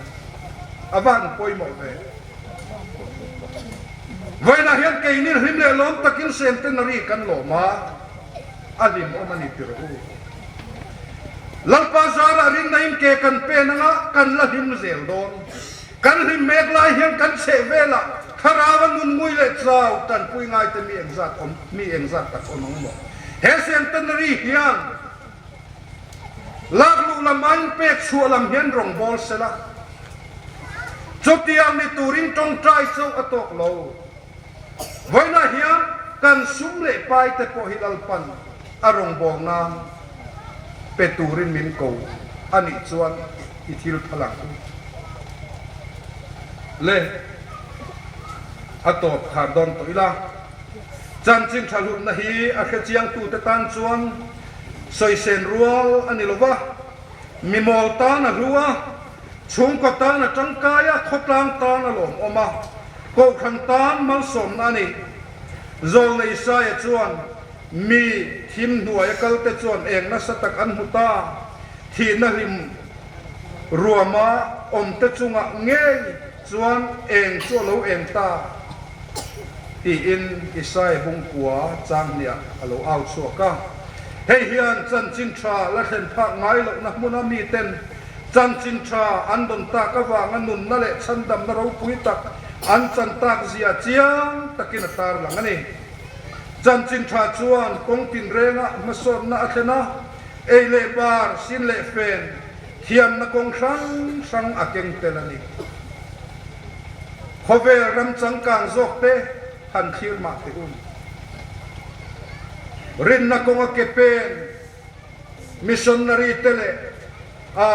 A va han pawimawh ve. Vawiinah hian keini hlim leh lawm takin centenary kan lawm a, a hlimawm a ni ti rawh u. Lalpa zarah rinna in ke kan pen anga kan la hlim zel dawn. Kan hlim mek lai hian kan chheh velah thlarau a nun ngui leh chau tanpui ngaite mi engzat awm mi engzat tak awm ang maw? He centenary hian lakluh lam aiin pek chhuah lam hian rawn bawl sela, chutiang ni turin tawngtai chauh a tawk lo. Vawiinah hian kan sum leh pai te pawh hi Lalpan a rawngbâwl nân pe tûrin min ko a nih chuan i thil phal ang u. Le, a tawp khar dawn tawh ila, chanchin tha hlutna hi a hrechiangtute tân chuan sawisên rual a ni lo va, mi mawl tân a hlu a, Chhungkaw tan a tangkai a, khawtlang tan a lawmawm a, kohhran tan malsawmna a ni. Zawlnei Isaia chuan, Mi thim hnuaia kalte chuan eng nasa tak an hmu ta, thihna hlim ruama awmte chungah ngei chuan eng chu a lo eng ta, tiin Isaia bungkua changhniah a lo au chhuak a. Hei hian chanchin tha la thlen phak ngai lohna hmuna miten Chanchin tha an dawn tak avanga nunna leh chhandamna ropui tak an chan tak zia chiang takin a tarlang a ni. Chanchin tha chuan kawng tinrengah hmasawnna a thlen a, ei leh bar, sin leh fen, Thiamna kawng hrang hrang a keng tel a ni. Khawvel ram changkang zawk te han thlir mah teh u. Rinna kawnga ke pen missionary te leh a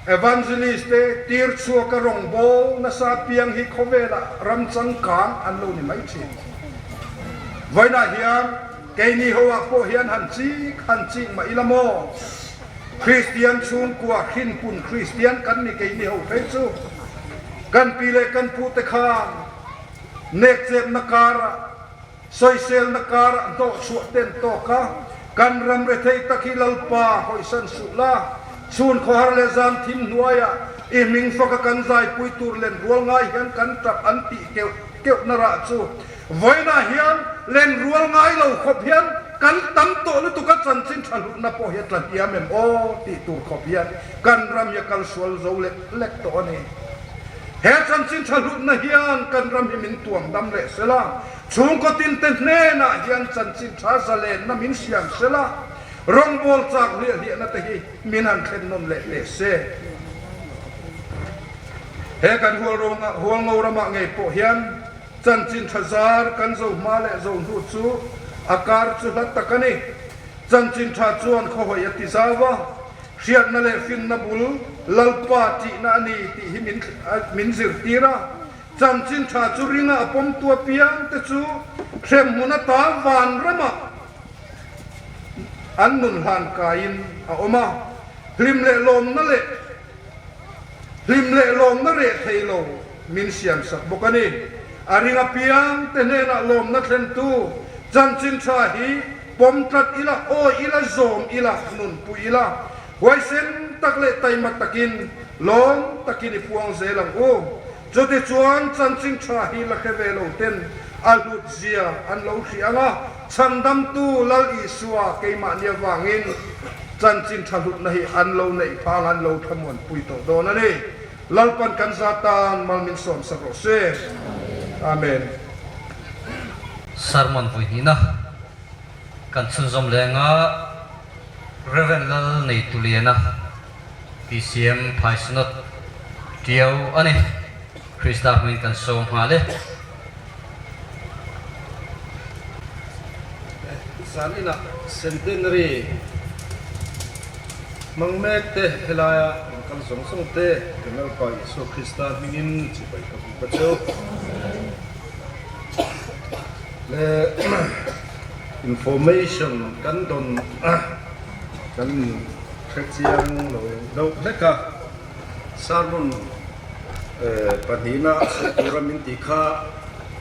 evangelist te tir chhuaka rawngbâwl nasa piang hi khawvelah ram changkang an lo ni mai thin. Vawiinah hian keini hoah pawh hian han chik han chik mah ila maw? Kristian chhungkua hrinpun Kristian kan ni keini ho phei chu kan pi leh kan pute khan nekchepna karah Sawiselna karah hnawhchhuah ten tawk a, kan ram rethei tak hi Lalpa hawisan suh la, chhun khawhar leh zan thim hnuaiah i hming faka kan zaipui tur len rual ngai hian kan tap an tih keuh keuhna rah chu vawiinah hian len rual ngai lo khawp hian kan tam tawh lutuk a, chanchin tha hlutna pawh hi a tla hniam em aw tih tur khawp hian kan ram hi a kal sual zo lek lek tawh a ni. He chanchin tha hlutna hian kan ram hi min tuam dam leh sela, chhungkaw tinte hnenah hian chanchin tha zalenna min siam sela, rawngbâwl châk hliah hliahna te hi min han thlen nawn leh teh se. He kan Hualngo ramah ngei pawh hian chanchin tha zar kan zo hma leh zo hnu chu a kar chu hla tak a ni. Chanchin tha chuan khawhawi a ti zau a. Hriatna leh finna bul Lalpa tihna a ni tih hi min min zirtir a. Chanchin tha chu ringa a pawmtu apiang te chu hremhmun ata vanramah an nun hlan kaiin a awm a. Hlim leh lawmna leh hlim leh lawmna reh thei lo min siamsak bawk a ni. A ring apiang te hnenah lawmna thlentu chanchin tha hi Pawm tlat ila, awi ila, zawm ila, nunpui ila, huaisen tak leh taima takin, lawm takin i puang zel ang u. Chutichuan chanchin tha hi la hre ve lo ten a hlut zia an lo hrih ang a, chhandamtu Lal Isua keimahni avangin chanchin tha hlutna hi an lo neih phang an lo thlamuanpui tawh dawn a ni. Lalpan kan za tan mal min sawmsak rawh se. Amen. Sermon vui hnihna kan chhunzawm lenga Rev. Lal Neituliana PCM Phai Synod Tiau a ni. Krista hmingin kan sawm nghal e. Zan inah Centenary hmang mek te helaia rawn kal zawng zawng te kan Lalpa Isua Krista hmingin chibai ka buk a cheu. Le information kan dawn a kan hre chiang lo deuh hlek a. Sermon pahnihna sawi tura min tih kha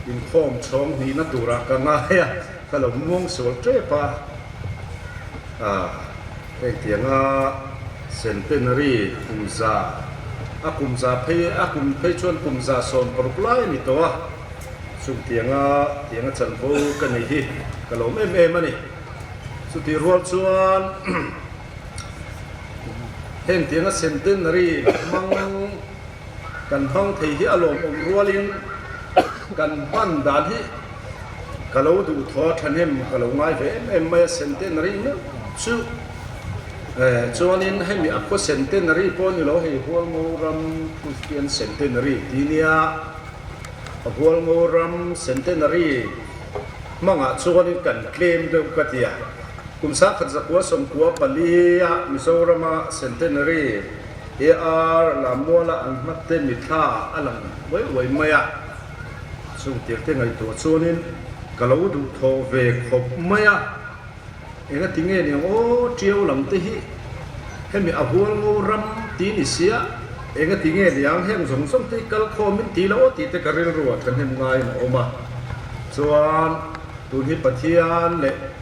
inkhawm chhawng hnihna turah ka ngai a, ka lo muang sual tep a. Heng tianga centenary kum za, a kum za phei, a kum phei chuan kum 16 lai a ni tawh a, chung tianga tianga chanvo ka nei hi ka lawm em em a ni. Chutih rual chuan. Heng tianga centenary hmang kan hmang thei hi a lawmawm rualin kan hman dan hi ka lo duhthaw a thahnem ka lo ngai ve em em mai a, centenary meuh chu chuanin hemi a khaw centenary pawh ni lo hei Hualngo ram Christian centenary ti nia a Hualngo ram centenary hmangah chuanin kan tlem deuh ka ti a. Kum 1994 ah Mizorama Centenary AR Lammuala an hmatte mithla ah a lang uai uai mai a, chung tirte ngaihtuah chuanin ka lo duhthawh ve khawp mai a, engati nge niang aw Tiau lam te hi hemi a hualngo ram ti ni sia, engati nge niang heng zawng zawng te hi kal khawmin ti lo aw tih te ka rilru ah thahnem ngaiin a awm a, chuan tun hi Pathian leh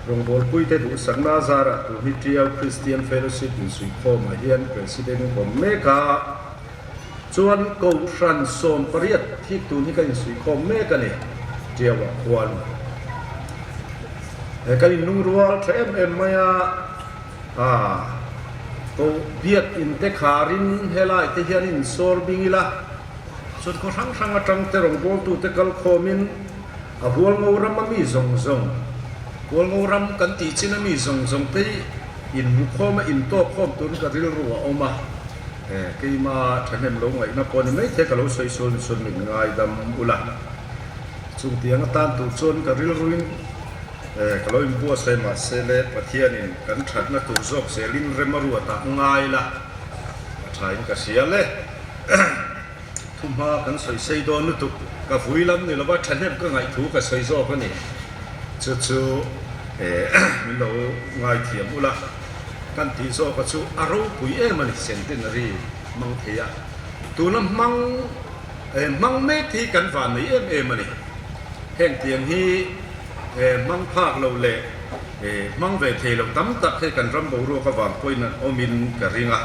Rawngbawlpuite duhsakna zarah tun hi Tiau Christian Fellowship insuihkhawmah hian President in awm mek a, chuan Kohhran 18 hi tun hi kan insuihkhawm mek a ni Tiauah khuan. He kan inlungrual tha em em mai a, aa Koh Biakinn te kharin helai te hian insawr bing ila, chuan khaw hrang hrang atang te rawngbawltute kalkhawmin, A Hualngo ram a mi zawng zawng, Hualngo ram kan tih chin a mi zawng zawng te hi. Inhmukhawm a intawkkhawm turin ka rilru a awm a, keima thahnem lo ngaihna pawh ni maithei ka lo sawi sual ni chuan min ngaidam ula. Chungtiang atan tur chuan ka rilruin ka lo inbuatsaih mahse le Pathianin kan thatna tur zawk zelin rem a ruatah ngai la a thain ka hria le. Thuhma kan sawi sei dawn lutuk, ka vui lam ni lova thahnem ka ngaih thu ka sawi zawk a ni. Chu chu min lo ngaithiam ula, kan tih zawka chu a ropui em a ni, centenary hmang thei a, tuna hmang hmang mek hi kan van nei em em a ni. Heng tiang hi hmang phak lo leh hmang ve thei lo tam tak hi kan ram boruak avang pawhin an awmin ka ring a.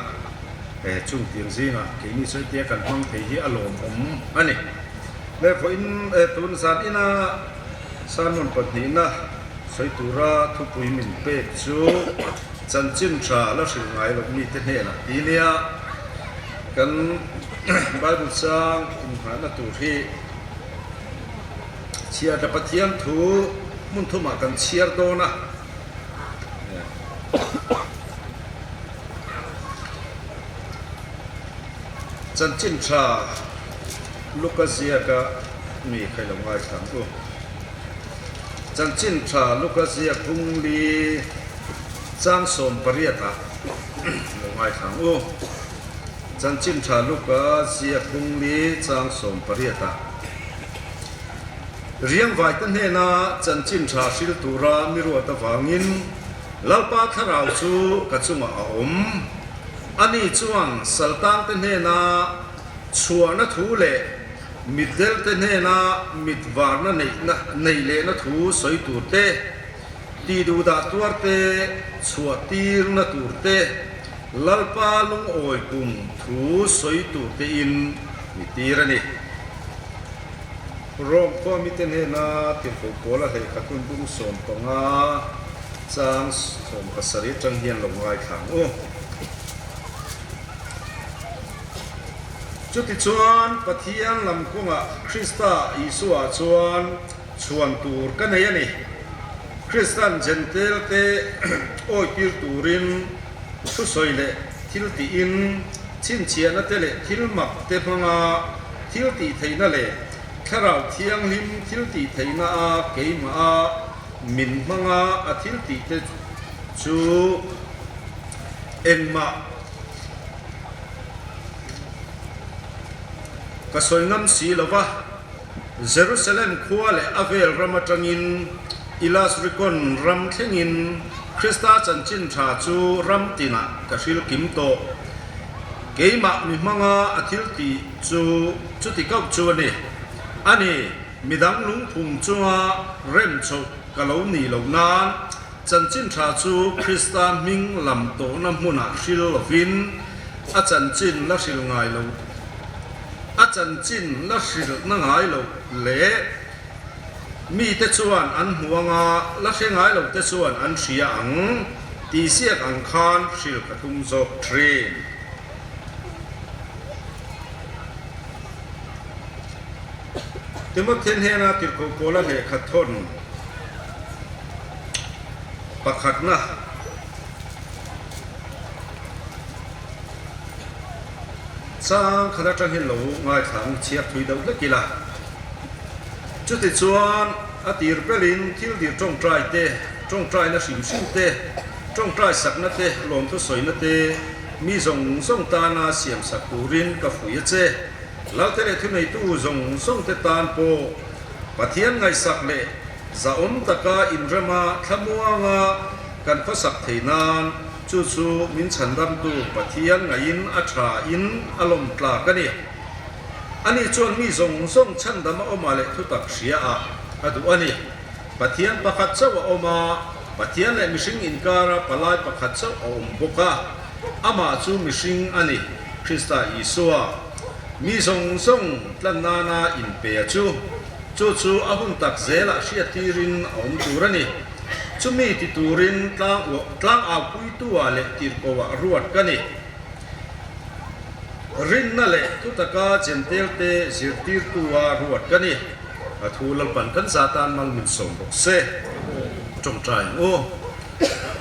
He chung tiang zingah keini sawi tia kan hmang thei hi a lawmawm a ni. Therefore-in tun zan ina sermon pahnihna sawi tura thupui min pek chu chanchin tha la hrilh ngai loh mite hnenah ti nia kan Bible chang inngahna tur hi chhiarna Pathian thu hmun thumah kan chhiar dawn a. Chanchin tha Luka ziaka mi kha i lo ngaithla ang u. Chanchin tha Luka ziak bungli chang 18 ah lo ngaithla ang u. Chanchin tha Luka ziak bungli chang 18 ah Riangvaite hnena chanchin tha hril tura mi ruat avangin Lalpa thlarau chu ka chungah a awm. Ani chuan saltangte hnena chhuahna thu leh mitdelte hnena mit varna neihna nei lehna thu sawi tur te, tihduhdah tuar te, chhuah tirna tur te, Lalpa lungawi kum thu sawi tur tein mi tir a ni. Rome khua mite hnena tirhkoh pawl a hlehkhat hun bung 15 chang 17 atang hian lo ngaithla ang u. Chutichuan, Pathian lam kawngah Krista Isua chuan chhuan tur ka nei a ni. Kristan Jentail te awitir turin thusawi leh thil tiin chhinchhiahna te leh thil mak te hmanga thil tih theihna leh Thlarau Thianghlim thil tih theihna a keimah a min hmanga a thil tih te chu engmah ka sawi ngam si lo va. Jerusalem khua leh a vel ram atangin Ilasrikon ram thlengin Krista chanchin tha chu ram tinah ka hril kim tawh. Keimah mi hmanga a thil tih chu chuti kauh chu a ni. A ni, midang lungphum chunga rem chhoh ka lo nih loh nan chanchin tha chu Krista hming lam tawhna hmunah hril lovin a chanchin la hril ngai lo, a chanchin la hrilhna ngai loh leh mite chuan an hmu anga la hre ngai lote chuan an hria ang tih ziak ang khan hril ka tum zawk thin. Timothy hnena tirhkoh Paula lehkha thawn pakhatna. Chang khat atang hian lo ngaithla ang chhiar thui deuh hlek ila. Chutichuan a tir belin thil dir tawngtai te, tawngtaina hrim hrim te, tawngtai sakna te, lawmthu sawina te, mi zawng zawng tana siam sak turin ka fuih a che. Lalte leh thuneitu zawng zawng te tan pawh Pathian ngaihsak leh zahawm taka inrema thlamuanga kan khawsak thei nan chu chu min chhandamtu Pathian ngaihin a tha in a lawm tlak a ni. Ani chuan mi zawng zawng chhandam a awmah leh thutak hria ah a duh a ni. Pathian pakhat chauh a awm a, Pathian leh mihring inkara palai pakhat chauh a awm bawk a, amah chu mihring a ni, Krista Isua. Mi zawng zawng tlan nana inpe a chu, chu chu a hun tak zelah hriattirin a awm tur a ni. Chumi ti turin tlang aupuitu-ah leh tirhkoh-ah ruat ka ni. Rinna leh thutaka Jentail-te zirtirtu-a ruat ka ni. A thu Lalpan kan za tan mal min sawm bawk se. Tawngtai ang u.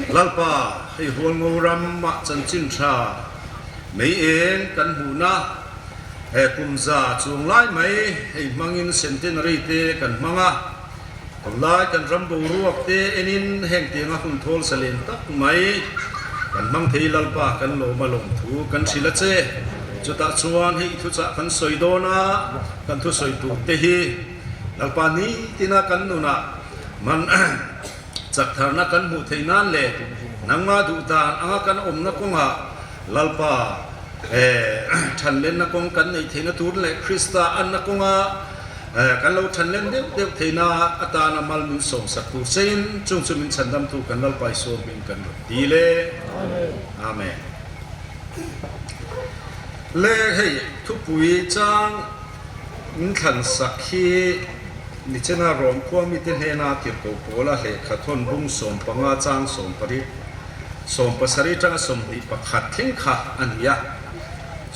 Lalpa, hei Hualngo ramah chanchin tha mei eng kan hmuhna he kum za chuang lai mai hei hmangin centenary te kan hmang a, tunlai kan ram boruak te enin heng tianga hun thawl salen tak mai kan hmang thei Lalpa kan lawm a lawmthu kan hrilh a che. Chutah chuan hei i thuchah kan sawi dawn a, kan thusawi tur te hi Lalpa nitina kan nunah man Chak tharna kan hmuh theih nan leh nangmah duh dan anga kan awmna kawngah Lalpa thanlenna kawng kan neih theihna tur leh Krista anna kawnga kan lo thanlen deuh deuh theihna atana mal min sawmsak tur chein chung chu min chhandamtu kan Lalpa Isua hming kan rawn dil e. Amen. Le hei thupui chang min thlansak hi Nichena Rom khua mite hnena tirhkoh pawla lehkha thawn bung 15 chang sawmpariat, 17 tanga 21 thleng kha a ni a.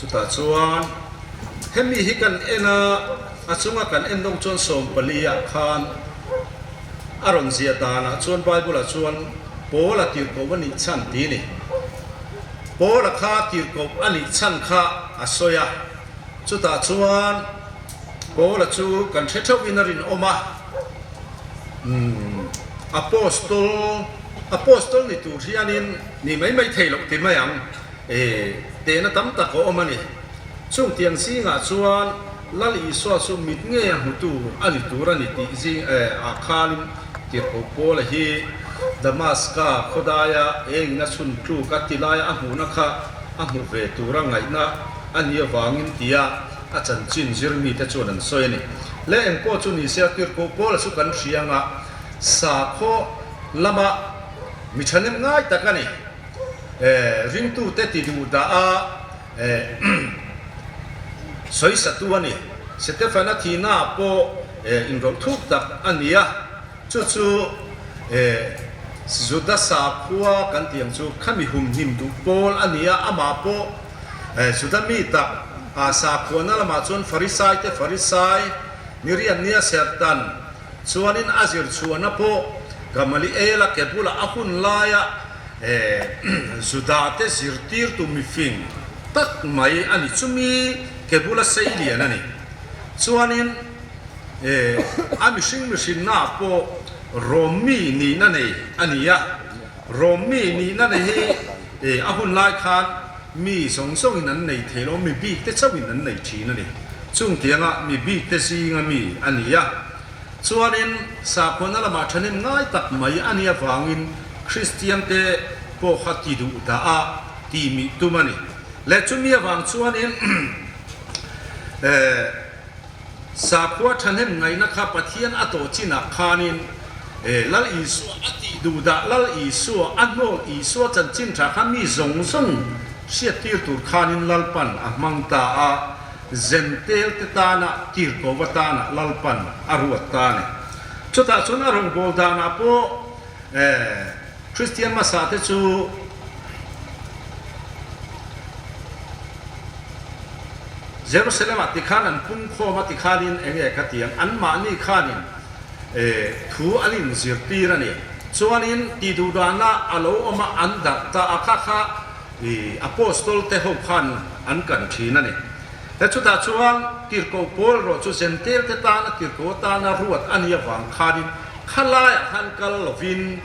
Chutah chuan hemi hi kan en a, a chunga kan en dawng chuan 14 ah khan a rawn ziah danah chuan Bible ah chuan Paula tirhkoh a nih chhan ti a ni. Paula kha tirhkoh a nih chhan kha a sawi a, chutah chuan Paula chu kan hre theuhin a rinawm a, umm Apostol, Apostol ni tur hianin ni mai mai thei loh ti mai ang, e tehna tam tak a awm a ni. Chung tiang zingah chuan Lal Isua chu mit ngei a hmutu a ni tur a ni tih zing e ah khanin tirhkoh Paula hi Damaska khawdaia engin a chhun tluk a ti laia a hmuhna kha a hmu ve tura ngaihna a ni avangin tia A chanchin zirmite chuan an sawi a ni. Le eng pawh chu ni se a tirhkoh Paula chu kan hria anga sakhaw lama mi thahnem ngai tak a ni. Ringtute ti duh dah a sawisatu a ni. Setefana thihnaah pawh inrawlh thuk tak a ni a. Chu chu Juda sakhua kan tih ang chu khami humhim duh pawl a ni a, amah pawh Juda mi tak sakhuana lamah chuan Farisai te Farisai ni rian nia serhtan chuanin a zir chhuahna pawh Gamaliela ke bulah a hun laia Juda te zirtirtu mifing tak mai a ni. Chumi ke bula sei lian a ni. Chuanin. A mihring mihrinna pawh Rom mi nihna nei a ni a, Rom mi nihna nei hi a hun lai khan mi zawng zawngin an nei thei lo, mi bik te chauhin an nei thin a ni. Chung tianga mi bik te zinga mi a ni a, chuanin sakhuana lamah thahnem ngai tak mai a nih avangin Kristian te pawh kha ti duh dah a tih mih tum a ni. Leh chumi avang chuanin Sakhua thahnem ngaihna kha Pathian a tawh chinah khanin Lal Isua a tih duh dah, Lal Isua a hnawl Isua chanchin tha kha mi zawng zawng hriattir tur khanin Lalpan a hmang ta a, Zentel te tana tirkova tana Lalpan a ruat ta a ni. Chutah chuan a rawngbâwl danah pawh Kristian hmasa te chu Jerusalem ah tikhan an pung khawm a tikhanin eng nge ka ti ang, anmahni khanin thu an inzirtir a ni. Chuanin tihduhdahna a lo awm a, an darh ta a, kha kha Apostol te ho khan an kan thin a ni. He chutah chuan tirhkoh Paul erawh chu Zentel te tana tirhkoh atana ruat a nih avang khanin khalaiah khan kal lovin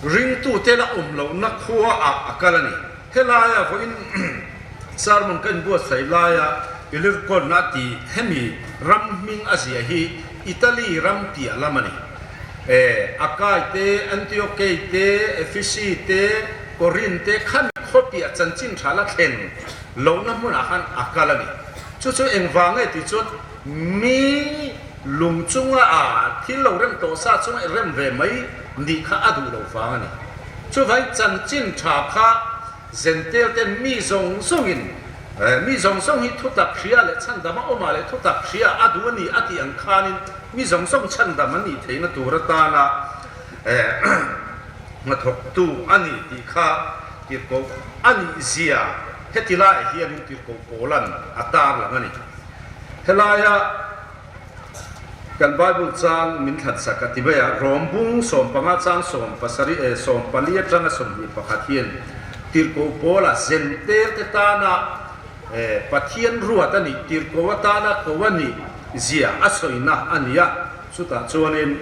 Ringtute la awm lohna khua ah a kal a ni. Helaia vawiin sermon ka inbuatsaih laia Ilirkon a tih hemi ram hming a ziah hi Italy ram piah lam a ni. Akai te, Antiokei te, Efisi te, Korin te khami khaw piah chanchin tha la thlen lohna hmunah khan a kal a ni. Chu chu engvang nge tih chuan mi Lung chunga a thil lo rem tawh sa chunga i rem ve mai nih kha a duh lo vang a ni. Chuvangin chanchin tha kha Zentel te mi zawng zawngin mi zawng zawng hi thutak hria leh chhandam a awmah leh thutak hria a duh a ni a tih ang khanin mi zawng zawng chhandam an nih theihna tur atana hnathawktu a ni tih kha tirhkoh a nih zia heti laiah hianin tirhkoh Paula'n a tarlang a ni. Helaia. Kan Bible chang min thlansak a ti mai a, Rom bung 15 chang 70 eh 40 atanga 21 hian Tirhkoh Paula Zentel te tana eh Pathian ruat a nih, Tirhkoh atana ko a nih zia a sawina a ni a, chutah chuanin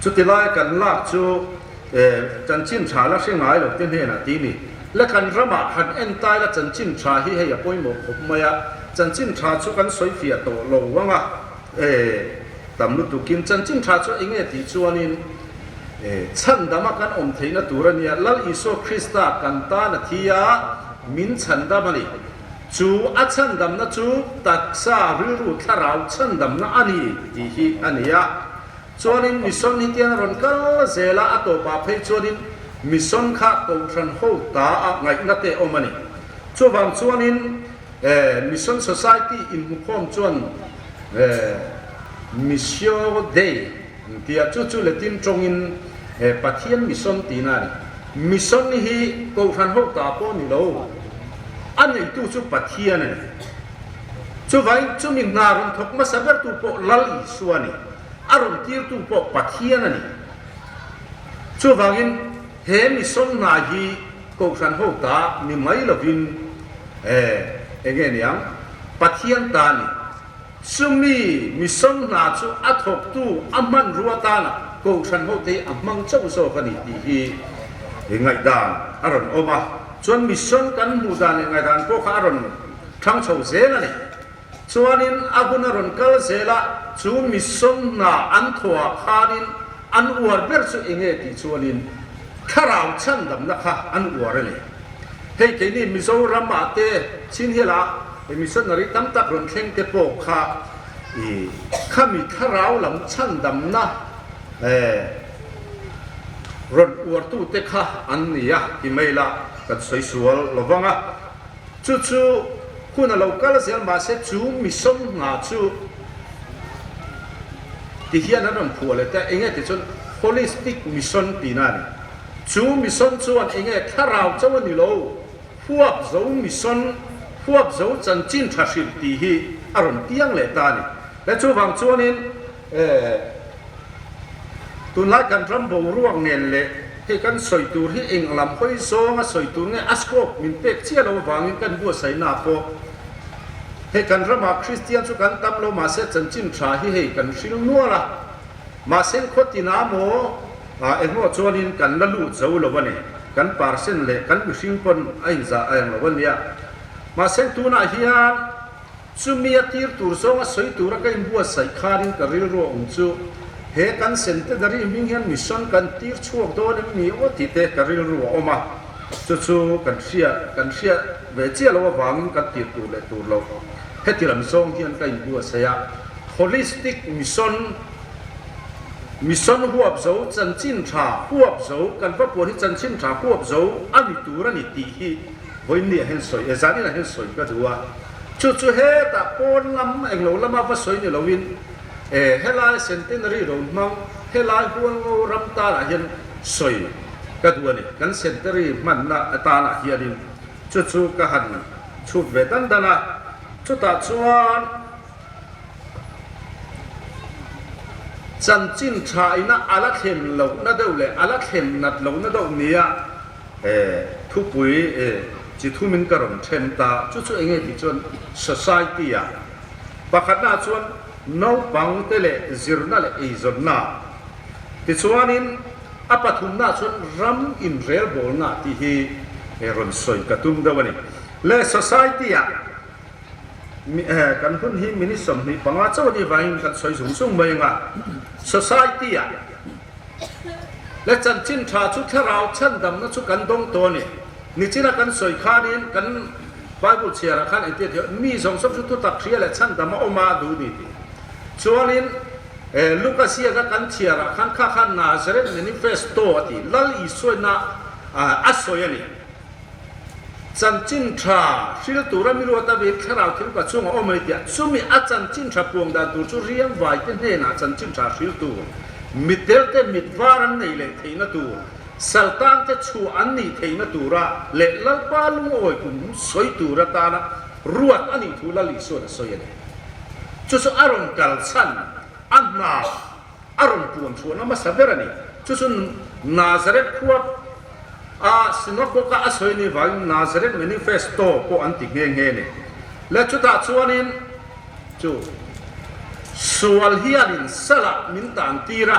chuti lai kan lak chu eh chanchin tha la hre ngai lo te hnenah ti ni. Le kan ramah han en tai la chanchin tha hi hei a pawimawh khawp mai a. Chanchin tha chu kan sawi fiah tawh lo ang a, e, tam lutukin chanchin tha chu eng nge tih chuanin, e, chhandama kan awm theihna tur a nia, Lal Isua Krista kan tan a thi a, min chhandam a ni. Chu a chhandamna chu taksa, rilru, thlarau chhandamna a ni tih hi a ni a. Chuanin mission hi tiang a rawn kal zel a, a tawpah phei chuanin mission kha kohhran ho ta a ngaihna te awm a ni. Chuvang chuanin Mission Society inhmukhawm chuan Missio Dei an ti a, chu chu Latin tawngin Pathian Mission tihna a ni. Mission hi kohhran ho ta pawh ni lo, a neitu chu Pathian a ni. Chuvangin chumi hna rawn thawk hmasa bertu pawh Lal Isua a ni, a rawn tirtu pawh Pathian a ni. Chuvangin he mission hna hi Kohhran ho ta ni mai lovin eng nge niang Pathian ta ni. Chumi mission hna chu a thawktu a hmanrua tana Kohhran ho te hi a hmang chauh zawk a ni tih hi ngaihdan a rawn awm a. Chuan mission kan hmuh dan leh ngaihdan pawh kha a rawn thang chho zel a ni. Chuanin a hun a rawn kal zel a, chu mission hna an thawhah khanin an uar ber chu eng nge tih chuanin thlarau chhandamna kha an uar a ni. Hei keini Mizoram ah te chin hialah missionary tam tak rawn thleng te pawh kha i khami thlarau lam chhandamna rawn uartu te kha an ni a ti mai la kan sawi sual lovang a. Chu chu hun a lo kal zel mahse chu mission hna chu ti hian an rawn phuah leh ta enge ti chuan holistic mission tihna a ni. Chu mission chuan enge thlarau chauh a ni lo, huap zo mission, huap zo chanchin tha hrilh tih hi a rawn piang leh ta a ni. Le chuvang chuanin Eh, tunlai kan ram boruak nen leh hei kan sawi tur hi eng lam hawi zawnga sawi tur nge a scope min pek chiah lo avangin kan buatsaihna pawh hei kan ramah Kristian chu kan tam lo mahse chanchin tha hi hei kan hril nual a, mahse khawtinah maw engmaw chuanin kan la lut zo lo a ni, kan percent leh kan mihring pawn a inzah a eng lo a nia, mahse tunah hian. Chumi a tir tur zawnga sawi tura ka inbuatsaih khanin ka rilru a awm chu, he kan centenary hming hian mission kan tir chhuak dawn em ni aw tih te ka rilru a awm a, chu chu kan hria kan hria ve chiah lo avangin kan tir tur leh tur lo. Heti lam zawng hian ka inbuatsaih a, holistic mission, mission huap zo, chanchin tha huap zo, kan va puan hi chanchin tha huap zo a ni tur a ni tih hi vawiinniah hian sawi, eh zaninah hian sawi ka duh a. Chu chu hetah pawn lam englo lama va sawi ni loin e helai Centenary ro hmang helai Hualngo ram tanah hian sawi ka duh a ni. Kan Centenary hmanna atanah hianin chu chu ka han chhut ve dan dan a. Chutah chuan chanchin tha ina a la thlen lohna deuh leh a la thlen nat lohna deuh nia He thupui e chi thumin ka rawn then ta, chu chu enge tih chuan society ah pakhatna chuan naupang te leh zirna leh eizawnna tichuanin a pathumna chuan ram inrelbawlna tih hi rawn sawi ka tum deuh a ni. Le society ah kan hun hi minute 25 chauh a nih vangin kan sawi zung zung mai anga society ah Le chanchin tha chu thlarau chhandamna chu kan dawng tawh a ni. Nichina kan sawi khanin kan Bible chhiarah khan engtia tih mi zawng zawng chu thutak hria leh chhandam a awm a duh ni tih. Chuanin Luka ziaka kan chhiarah khan kha khan Nazareth Manifesto a ti, Lal Isuaina a sawi a ni. Chanchin tha hril tura mi ruat avin thlarau thil ka chunga awm a ni tiah chumi a chanchin tha puang dan tur chu riangvai te hnenah chanchin tha hril tur, mitdel te mit var an nei leh theihna tur, saltan te chhuah an nih theihna tura leh Lalpa lungawi kum sawi tur atana ruat a nih thu Lal Isuan a sawi a ni. Chu chu a rawn kal chhan, a hna a rawn puan chhuahna hmasa ber a ni. Chu chu Nazareth khua a synagogue a a sawi ni vangin Nazareth Manifesto pawh an ti nghe nghe a ni. Le chutah chuanin chu sual hianin salah min tan tir a,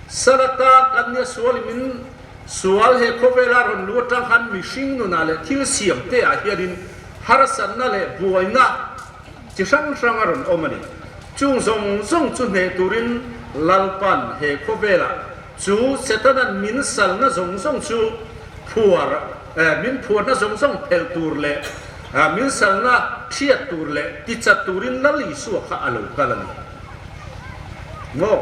sal atan kan nia sualin min sual he khawvela rawn lu atang khan mihring nunah leh thil siam te ah hianin harsatna leh buaina chi hrang hrang a rawn awm a ni. Chung zawng zawng chu hneh turin Lalpan he khawvelah chu Setana'n min salna zawng zawng chu phuar, min phuarna zawng zawng phelh tur leh min salna thiat tur leh tichat turin Lal Isua kha a lo kal a ni. Maw?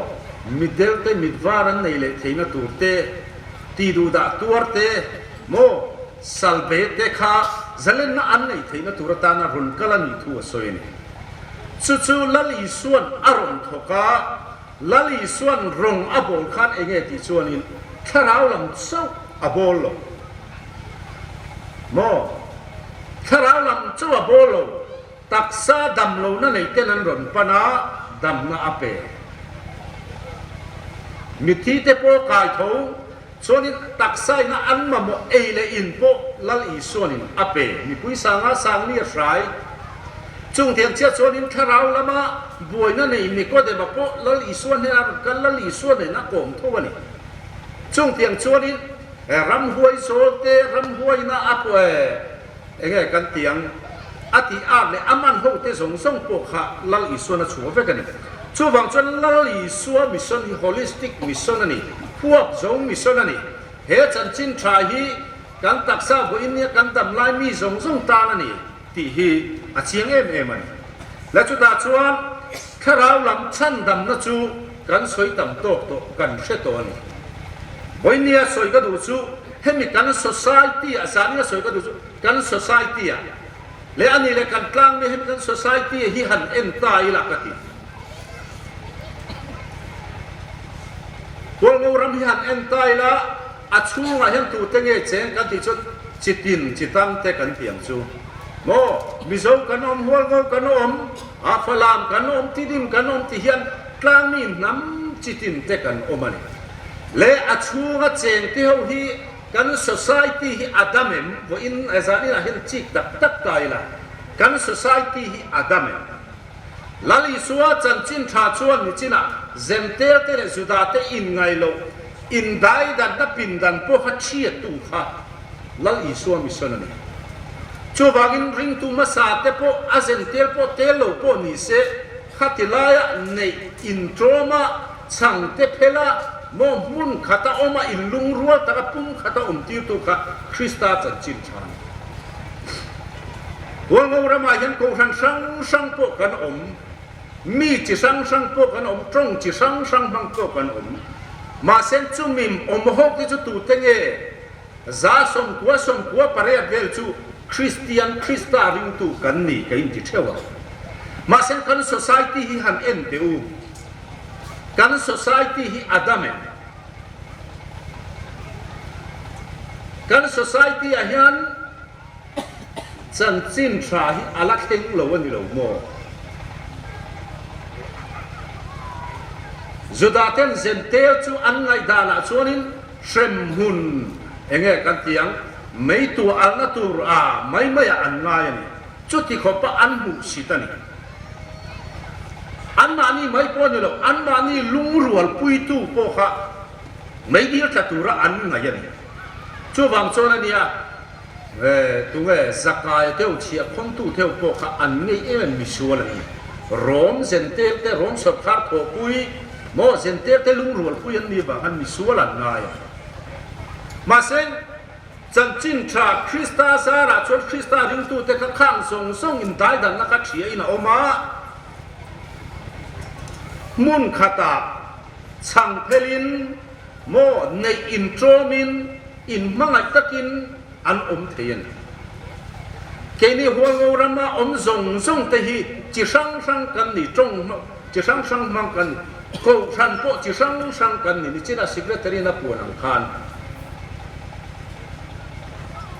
Mitdelte mit var an nei leh theihna tur te, tihduhdah tuar te, maw? Salbe te kha zalenna an neih theihna tur atana rawn kal a nih thu a sawi a ni. Chu chu Lal Isua'n a rawn thawk a, Lal Isua'n rawng a bawl khan eng nge tih chuanin thlarau lam chauh a bawl lo. Maw? Thlarau lam chauh a bawl lo, taksa damlohna nei ten an rawn pan a, damna a pe. Mitthi te pawh kai tho. Chuanin taksaina an mamawh ei leh in pawh Lal Isuanin a pe. Mipui sanga sang ni a hrai. Chung thiam chiah chuanin thlarau lama buaina nei Nikodema pawh Lal Isua hnenah rawn kal Lal Isua nen a kawm tho a ni. Chung thiam chuanin ramhuai zawl te ramhuaina a Enge kan ti ang? A tih at leh a man ho te zawng zawng pawh kha Lal Isuan a chhuah vek a ni. Chuvang chuan Lal Isua mission hi holistic mission a ni, huap zo mission a ni. He chanchin tha hi kan taksa vawiin nia kan dam lai mi zawng zawng tan a ni tih hi a chiang em em a ni. La chutah chuan thlarau lam chhandamna chu kan sawi tam tawk tawh kan hre tawh a ni. Vawiin nia sawi ka duh chu Hemi kan society ah zan ina sawi ka duh chu kan society ah leh ani leh kan tlang mi hemi kan society hi han en ta ila ka ti. Hualngo ram hi han en ta ila a chhungah hian tute nge cheng kan tih chuan chitin chitang te kan ti ang chu maw Mizo kan awm Hualngo kan awm a Falam kan awm Tidim kan awm ti hian tlang mi hnam chitin te kan awm a ni. Leh a chhunga chengte ho hi kan society hi a dam em? Vawiin zan inah hian chik tak tak ta ila, kan society hi a dam em? Lal Isua chanchin tha chuan nichinah Zentel te leh Juda te inngai loh indaidanna pindan pawh kha thiattu kha Lal Isua mission a ni. Chuvangin ringtu hmasa te pawh a Zentel pawh tel lo pawh ni se khati laia neih intawma Chhangte phela maw hmun khata awm a inlungrual taka pum khata awm tirtu kha Krista chanchin tha a ni. Hualngo ramah hian kohhran hrang hrang pawh kan awm, mi chi hrang hrang pawh kan awm, tawng chi hrang hrang hmang pawh kan awm. Mahse chumim awm hawk te chu tute nge? 90 98 vel chu Kristian, Krista ringtu kan ni ka inti theuh a. Mahse kan society hi han en teh u. Kan society hi a dam em? Kan society ah hian chanchin tha hi a la thleng lo a ni lo maw? Juda ten Zentel chu an ngaihdan ah chuanin Hremhmun enge kan ti ang, mei tu alna tur a mai maiah an ngai a ni. Chuti khawpa an hmuh sit a ni. Anmahni mai pawh a ni lo, anmahni lungrual puitu pawh kha meidil tla tura an ngaih a ni. Chuvang chuan a nia, tunge Zakaia deuh chhiah khawntu deuh pawh kha an ngei em em misual an ni. Rom Zentel te, Rom sawrkhar thawhpui, Maw Zentel te lungrualpui an nih vang khan misual an ngai a. Mahse, chanchin tha Krista zarah chuan Krista ringtute kha khang zawng zawng in daidanna kha thia in a awm a, hmun khatah chhang phelin maw neih intawmin inhmangaih takin an awm thei a ni. Keini Hualngo rama awm zawng zawng te hi chi hrang hrang kan ni, tawng chi hrang hrang hmang kan ni, kohhran pawh chi hrang hrang kan ni, nichina Secretary in a puan ang khan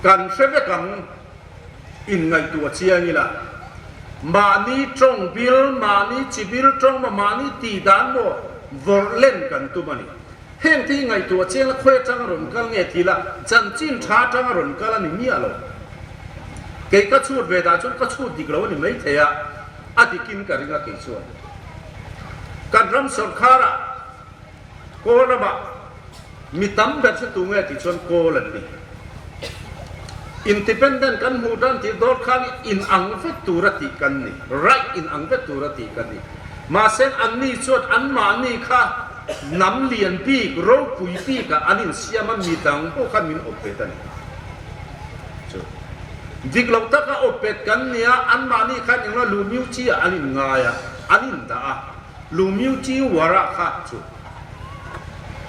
kan hre vek ang, inngaihtuah chiang ila. Mahni tawng bil, mahni chi bil tawng maw, mahni tih dan maw vawrh len kan tum a ni. Heng te hi ngaihtuah chiang la khawi atanga rawn kal nge ti la, chanchin tha atanga rawn kal a ni miah lo. Kei ka chhut ve dah chuan ka chhut dik lo a ni maithei a, a dikin ka ring a kei chuan. Kan ram sawrkharah Kawl ramah mi tam ber chu tu nge tih chuan Kawl an ni. Independent kan hmuh dan tih dawr khan in ang vek tura tih kan ni, right in ang vek tura tih kan ni. Mahse anni chuan anmahni kha hnam lian bik, ropui bikah an insiam a, mi dang pawh khan min awp bet a ni. Chu dik lo taka awp bet kan nia, anmahni khan englo lumiu chi ah an inngai a, an indah a. Lumiu chi uarah kha chu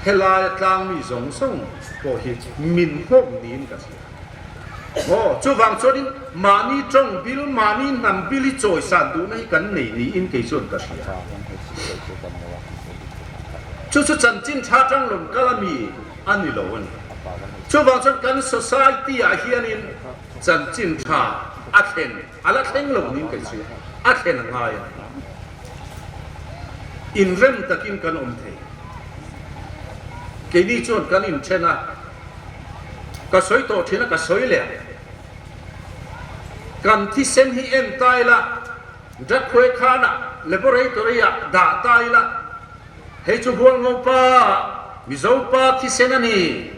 helaia tlangmi zawng zawng pawh hi min nghawk niin ka hria. Aw, chuvang chuanin mahni tawng bil, mahni hnam bil hi chawisan duhna hi kan nei niin kei chuan ka hria. Chu chu chanchin tha tang rawn kal a mi a ni lo a ni. Chuvang chuan kan society ah hianin chanchin tha a thlen A la thleng lo ning kei chu a thlen a ngai a ni. Inrem takin kan awm thei. Keini chuan kan inthen a, ka sawi tawh thin a, ka sawi leh ang. Kan thisen hi en ta ila, Drakhuai khanah laboratory-ah dah ta ila, Hei chu Hualngo pa, Mizo pa thisen a ni.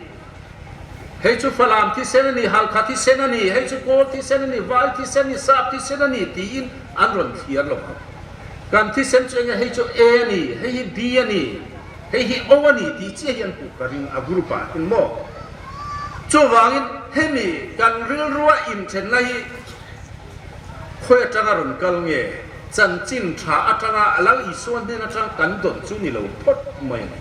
Hei chu Falam thisen a ni, Halkha thisen a ni, hei chu Kawl thisen a ni, Vai thisen a ni, Sap thisen a ni tiin an rawn thliar lo ang. Kan thisen chu enge hei chu A a ni, hei hi B a ni, hei hi O a ni tih chiah hi an hmuh ka ring a group ah hin maw. Chuvangin hemi kan rilrua inthenna hi Khawi atanga rawn kal nge? Chanchin tha atanga Lal Isua hnen atang kan dawn chu ni lo phawt mai a ni.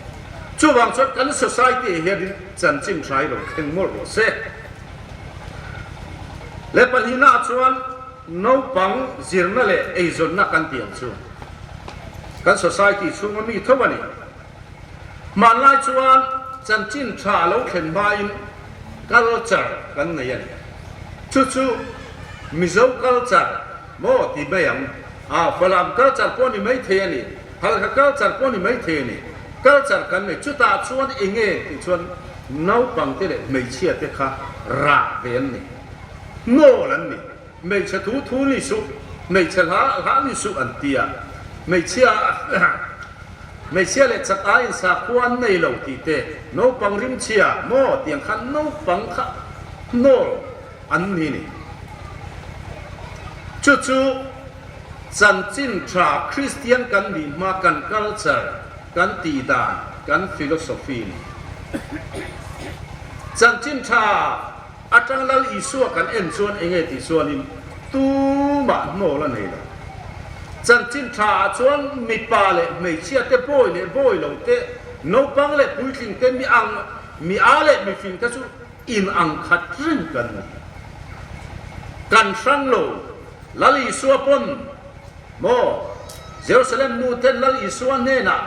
Chuvang chuan kan society ah hianin chanchin tha hi rawn thleng mawlh rawh se. Le pahnihnaah chuan naupang zirna leh eizawnna kan tih ang chu kan society chhunga mi tho a ni. Hmanlai chuan chanchin tha a lo thlen hmain culture kan nei a ni. Chu chu Mizo culture maw ti mai ang. A, Falam culture pawh ni mai thei a ni, Halkha culture pawh ni mai thei a ni. Culture kan nei. Chutah chuan eng nge tih chuan naupangte leh hmeichhia te kha rah ve an ni, hnawl an ni. Hmeichhe thu thu ni suh, hmeichhe hla hla ni suh an ti a. Hmeichhia hmeichhia leh chak aiin sakhua an nei lo tih te, naupang rimchhia maw tiang khan naupang kha hnawl an ni ni. Chu chu chanchin tha Kristian kan nih hma kan culture, kan tih dan, kan philosophy ni. Chanchin tha Atang Lal Isua kan en chuan enge tih chuanin tumah hnawl a nei lo. Chanchin tha ah chuan mipa leh hmeichhia te, bawi leh bawi lo te, naupang leh puitling te, mi ang, mi a leh mifing te chu in ang khat reng kan ni. Kan hrang lo. Lal Isua pawn Maw? Jerusalem nu ten Lal Isua hnenah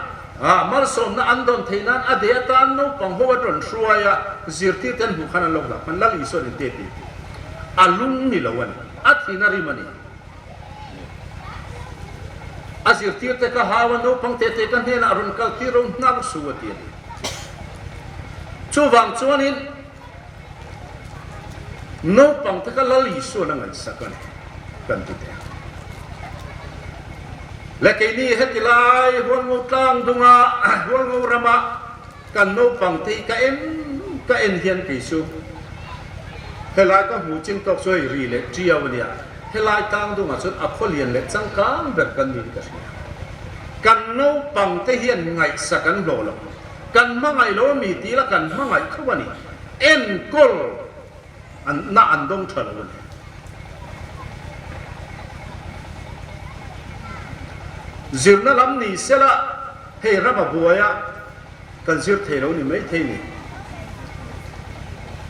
malsawmna an dawn theih nan a deh atan naupang ho a rawn hruai a, zirtir te an hmuh khan an lo hlauh khan Lal Isua nen te ti ti. A lung ni lo a ni. A thin a rim a ni. A zirtir te ka hau a, naupang te te ka hnenah a rawn kal tir ro hnar su a ti a ni. Chuvang chuanin Naupang te kha Lal Isuan a ngaihsak a ni kan ti teh ang. Le keini heti lai Hualngo tlang dunga Hualngo rama kan naupang te hi ka en ka en hian kei chu helai ka hmuh chin tawk chu hei ri leh tiau a nia, helai tlang dungah chuan a khaw lian leh changkang ber kan niin ka hria. Kan naupang te hian ngaihsak an hlawh lo. Kan hmangaih lo a mi tih la kan hmangaih tho a ni. Enkawl an na an dawng tha lo a ni. Zirna lam ni sela hei ram a buai a kan zir thei lo ni mai thei ni.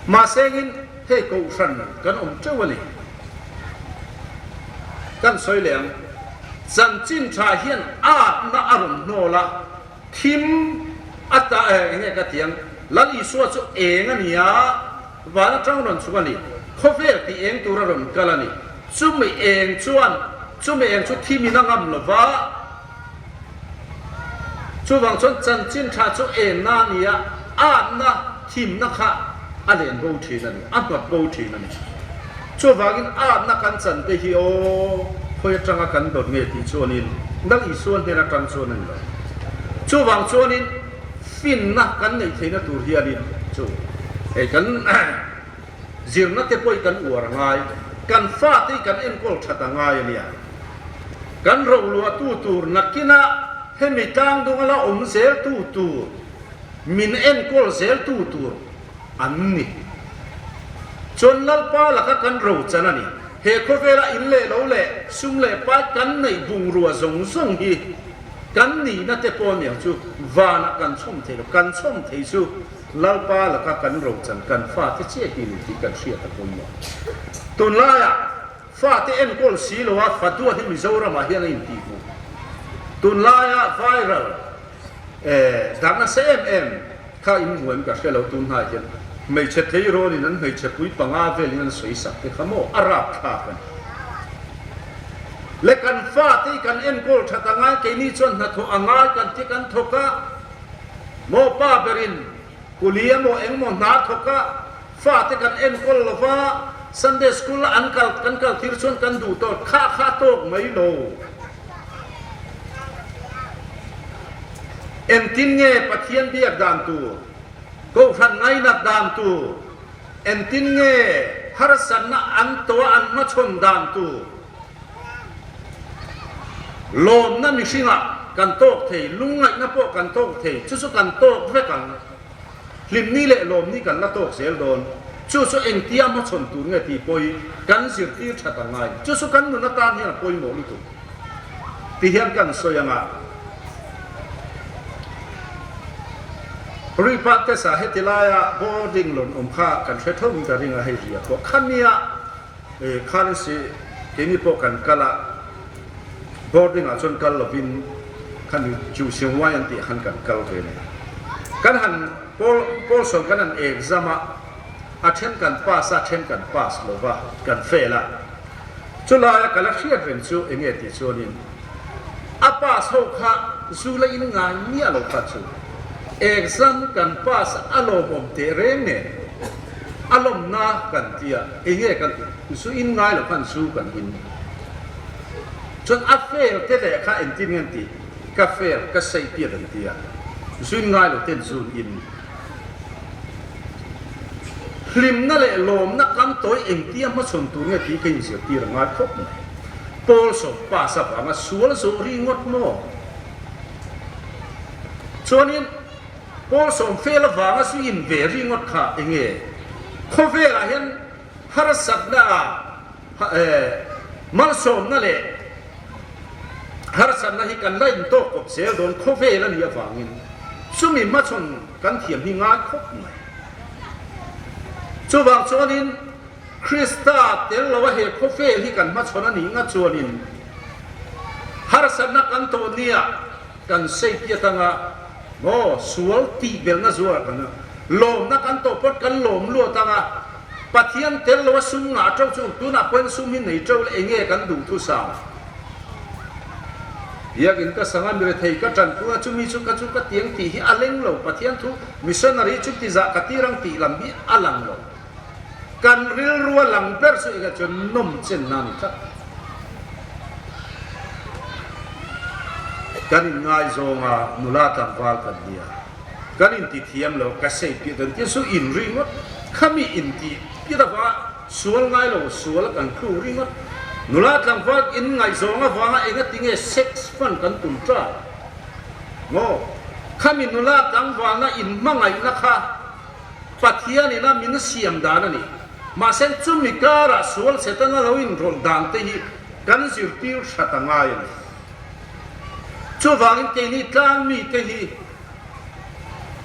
Mahsengin hei kohhran kan awm teuh a ni. Kan sawi leh ang. Chanchin tha hian atna a rawn hnawl a. Thim a ta eh enge ka ti ang, Lal Isua chu eng a ni a, van atang rawn chhuk a ni, khawvel tih eng tur a rawn kal a ni. Chumi eng chuan. Chumi eng chu thimin a ngam lo va. Chuvang chuan chanchin tha chu enna a ni a, atna, thimna kha a len bo thin a ni, a hnawt bo thin a ni. Chuvangin atna kan chan te hi aw, khawi atanga kan dawt nge tih chuanin Lal Isua hnen atang chuan a ni lo. Chuvang chuanin finna kan neih theihna tur hianin chu hei kan Zirna te pawh i kan uar a ngai, kan fate i kan enkawl that a ngai a nia. Kan rohluahtu tur nakina hemi tlangdunga la awm zeltu tur, min enkawl zeltu tur an ni. Chuan Lalpa laka kan rochan a ni. He khawvela in leh lo leh sum leh pai kan neih bungrua zawng zawng hi kan nihna te pawh aniang chu vanah kan chhawm thei lo, kan chhawm thei chu Lalpa laka kan rochan kan fate chiah hi ni tih kan hriat a pawimawh. Tunlaiah fate enkawl si loa faduat hi Mizoramah hian a intihhmuh. Tunlaia viral darh nasa em em kha in hmu em ka hre lo tunhnai hian hmeichhe tleirawlin an hmeichhe pui panga velin an sawi sak te kha maw a rapthlak a ni. Le kan fate hi kan enkawl that a ngai keini chuan hnathawh a ngai kan ti kan thawk a. Maw pa berin kuli emaw engmaw hna thawk a, fate kan enkawl lo va, Sunday school a an kal kan kal tir chuan kan duh tawh kha kha tawk mai lo. Engtin nge Pathian biak dan tur, Kohhran ngainat dan tur, engtin nge harsatna an tawh a an hmachhawn dan tur, Lawmna mihringah kan tawk thei, lungngaihna pawh kan tawk thei, chu chu kan tawk vek ang. Hlimni leh lawmni kan la tawk zel dawn. Chu chu engtia hmachhawn tur nge tih pawhi kan zirtir that a ngai. Chu chu kan nun atan hian a pawimawh lutuk ti hian kan sawi ang a. Ruihpat te sa heti laia boarding lawn awm kha kan hre tho in ka ring a, hei ria pawh khania. Khan si keini pawh kan kal a, boarding ah chuan kal lovin khan Chu Siang Wai an tih khan kan kal ve mai. Kan han pawl pawl sawn kan han exam a, a then kan pass a, a then kan pass lova kan fail a. Chulaia ka la hriat reng chu enge tih chuanin A pass ho kha zu la in ngai miah lo kha chu exam kan pass a lawmawm teh reng nen a lawmna kan tia enge kan zu in ngai lo khan zu kan in chuan a fail te leh kha engtin nge an tih ka fail ka sei piat an tia zu in ngai lo ten zu an in hlimna leh lawmna kan tawi engtia hmachhawn tur nge tih ka inzirtir a ngai khawp mai. Paul sawm pass avanga sual zawh ri ngawt maw? Chuanin Paul sawm fail avanga zu in ve ri ngawt kha enge? Khawvelah hian harsatna ah malsawmna leh harsatna hi kan la intawk kawp zel dawn khawvel a nih avangin chumi hmachhawn kan thiam hi ngai khawp mai. Chuvang chuanin Krista tel lo a he khawvel hi kan hmachhawn a nih nga chuanin harsatna kan tawh nia kan sei piat anga maw sual tih belna zuar kan lawmna kan tawh pawt kan lawm luat anga Pathian tel lo a sum ngah teuh chu tunah pawhin sum hi nei teuh le enge kan duh thusam Biakin ka sanga mirethei ka tanpui a chumi chu ka chu ka tiang tih hi a leng lo Pathian thu missionary chu tizah ka tir ang tih lam hi a lang lo. Kan rilru a lang ber chu engah chuan nawm chenna a ni tlat. Kan inngaizawng a, nula tlangval kan nia. Kan inti thiam lo, ka sei piah dan tia chu in ri ngawt. Khami inti piah avanga sual ngai lo, sual a kan thluk ri ngawt. Nula tlangval inngaihzawng avanga engatinge sex hman kan tum ṭai maw? Khami nula tlangvalna inhmangaihna kha Pathianin a min siam dan a ni. Mahse chumi karah sual Setana lo inrawlh dan te hi kan zirtir hrat a ngai a ni. Chuvangin keini tlang mite hi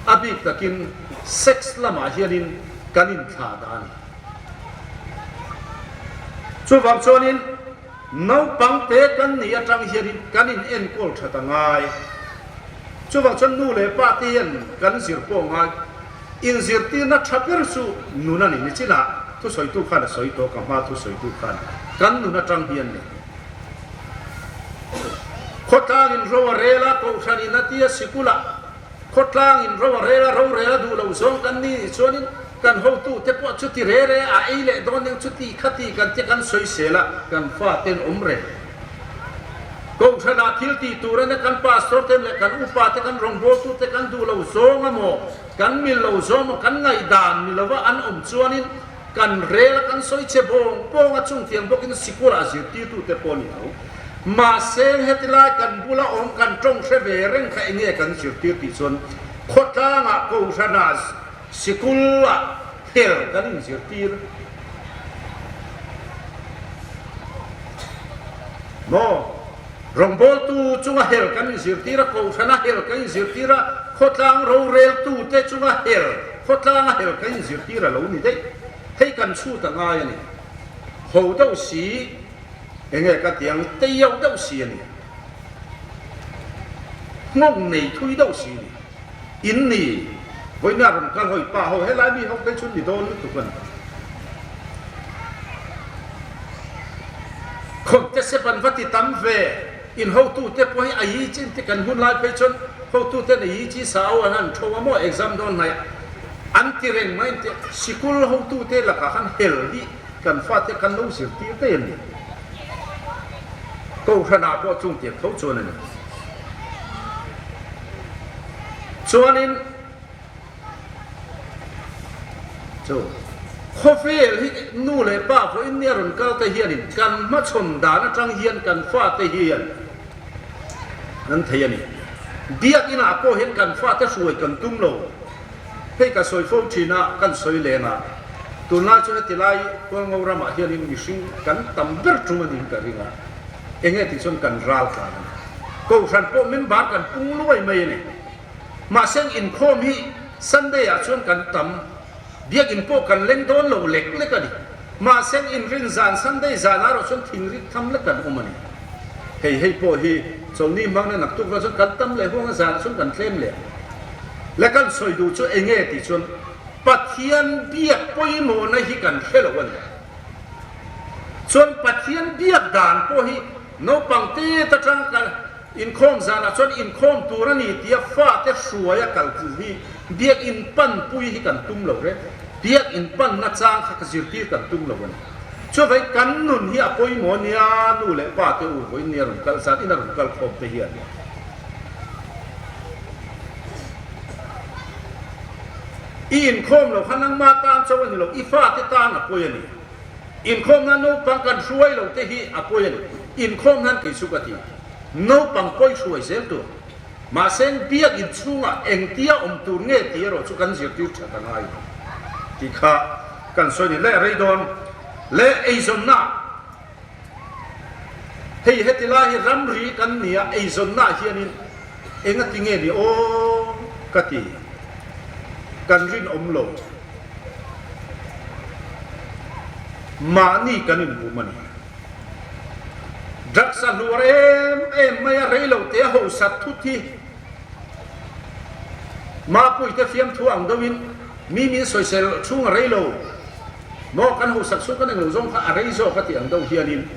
a bik takin sex lamah hianin kan inthlah dah a ni. Chuvang chuanin naupang te kan nih atang hianin kan in enkawl that a ngai. Chuvang chuan nu leh pa te hian kan zir pawh ngai. Inzirtirna tha ber chu nun a ni. Nichinah thusawitu khan a sawi tawh, ka hma thusawitu khan kan nun atang hian ni. Khawtlangin ro a rel a, Kohhranin a tia sikulah khawtlangin ro a rel a, rorel a duh lo zawng kan ni nih chuanin kan hotute pawh chuti re re a ei leh dawn eng chuti khati kan tia kan sawisel a, kan faten awm reng. Kohhranah thil tih tur ania kan pastor te leh kan upa te kan rawngbawltu te kan duh lo zawng a maw, kan mil lo zawng maw, kan ngaihdan ni lova an awm chuanin kan rel a kan sawi che bawng bawng a chungtiang bawkin sikul ah zirtirtu te pawh ni lo. Mahse heti lai kan bula awm kan tawng hre ve reng kha enge kan zirtir tih chuan khawtlangah kohhranah sikul ah hel kan inzirtir maw? Rawngbawltu chunga hel kan inzirtir a, kohhrana hel kan inzirtir a, khawtlang roreltute chunga hel, khawtlanga hel kan inzirtir a lo ni daih. Hei kan chhut a ngai a ni. Ho deuh si, enge ka ti ang, teiau deuh si a ni. Nghawng nei thui deuh si a ni. In ni, vawiina rawn kal hawi pa ho, helai mi ho phei chu ni dawn lutuk a ni. Khawmte sep an va ti tam ve, in hotute pawh hi a yi chin te kan hun lai phei chuan hotuten a yi chi sa au an han tho a maw exam dawn hnaiah an ti reng mai an ti a, sikul hotute lakah khan hel hi kan fate kan lo zirtir daih a ni. Kohhranah pawh chungtiang tho chuan a ni. Chuanin chu khawvel hi nu leh pa pawhin nia rawn kal te hianin kan hmachhawn dan atang hian kan fate hian an thei a ni. Biakinah pawh hian kan fate hruai kan tum lo. Hei ka sawi fo thin a, kan sawi leng a, tunlai chu heti lai Hualngo ramah hianin mihring kan tam ber tum a niin ka ring a. Enge tih chuan kan ral tlan a ni. Kohhran pawh member kan pung luai mai a ni. Mahse inkhawm hi Sunday ah chuan kan tam, biakinn pawh kan leng dawn lo lek lek a ni. Mahse inrin zan Sunday zan ah erawh chuan thingrit tham lek kan awm a ni. Hei hei pawh hi chawlhni hmangna naktuk rual chuan kan tam leh huang a zan ah chuan kan tlem leh. Le kan sawi duh chu enge tih chuan Pathian biak pawimawhna hi kan hre lo a ni. Chuan Pathian biak dan pawh hi naupang te atang kal inkhawm zanah chuan inkhawm tur a ni tia fate hruaia kal chu hi biak inpanpui hi kan tum lo reng. Biak inpanna chang kha ka zirtir kan tum lo a ni. Chuvei kan nun hi a pawimawh nia nu leh pa te u vawiin nia rawn kal zan ina rawn kal khawm te hian. I inkhawm lo kha nangma tan chauh a ni lo, i fate tan a pawi a ni. Inkhawm nan naupang kan hruai lo te hi a pawi a ni. Inkhawm nan kei chu ka ti, naupang pawi hruai zel tur. Mahse biak inchhungah engtia awm tur nge tih erawh chu kan zirtir that a ngai tih kha kan sawi ni. Leh rei dawn leh eizawnna Hei heti lai hi ramri kan ni a, eizawnnaah hianin engati nge ni aw ka ti, kan rinawm lo. Mahni kan inbum a ni. Drugs a hluar em em mai a, reilote a hosat thut hi Mapuite fiamthu ang deuhin mi min sawisel chhung a rei lo maw, kan hausak chhung kan englo zawng kha a rei zawk a tih ang deuh hianin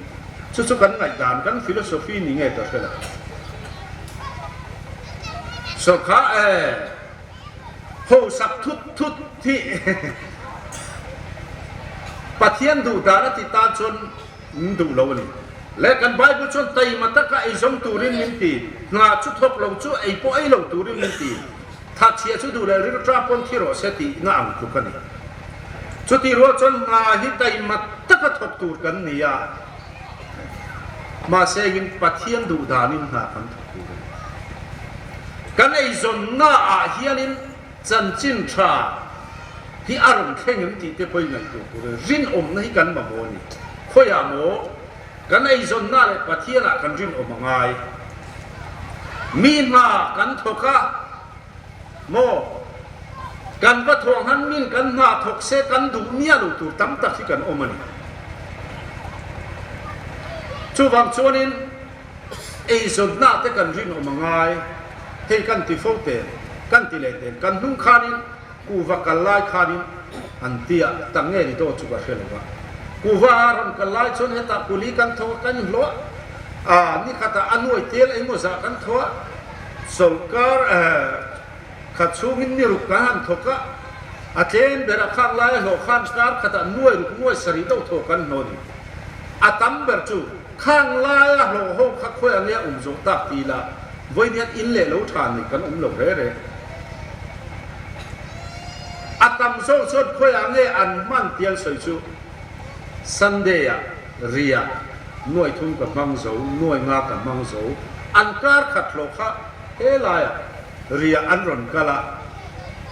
chu chu kan ngaihdan, kan philosophy ni nge ka hre lo. Sawrkar eh hausak thut thut hi Pathian duh dan a ti tan chuan Min duh lo a ni. Le kan Bible chuan taima taka ei zawng turin min ti, hna chu thawk lo chu ei pawh ei lo turin min ti, thatchhia chu duh leh rilṭa pawn thi rawh se tihna ang tluk a ni. Chutih rual chuan hna hi taima taka thawk tur kan ni a, mahse engin Pathian duh danin hna kan thawk tur a ni. Kan eizawnna ah hianin Chanchin tha hi a rawn thleng em tih te pawhin ngaihtuah tur a ni. Rinawmna hi kan mamawh a ni. Khawiah maw kan eizawnna leh Pathianah kan rinawm a ngai. Mi hna kan thawk a maw kan va thawh han min kan hna thawk se kan duh miah lo tur tam tak hi kan awm a ni. Chuvang chuanin. Eizawnna te kan rinawm a ngai, hei kan ti fo tel, kan ti leh tel, kan hnung khanin kuhva kal lai khanin an ti a, tak nge ni dawn chu ka hre lo va. Kuhva a rawn kal lai chuan hetah kuli kan thawk a, kan inhlawh a. A ni khatah a nuai tel engmaw zah kan thaw a, sawrkar khat chhungin ni ruk kan han thawk a, a tlem ber a khak lai a hlawh khan kar khatah nuai ruk nuai sarih deuh thaw kan hlawh ni. A tam ber chu khang laia hlawh ho kha khawi ang nge a awm zawh tak ti ila vawiin hian in leh lo tha nei kan awm lo re re. A tam zawk chuan khawi ang nge an hman ti an sawi chu Sunday ah riah nuai thum ka hmang zo, nuai nga ka hmang zo, an kar khat hlawh kha helaiah riah an rawn kal a,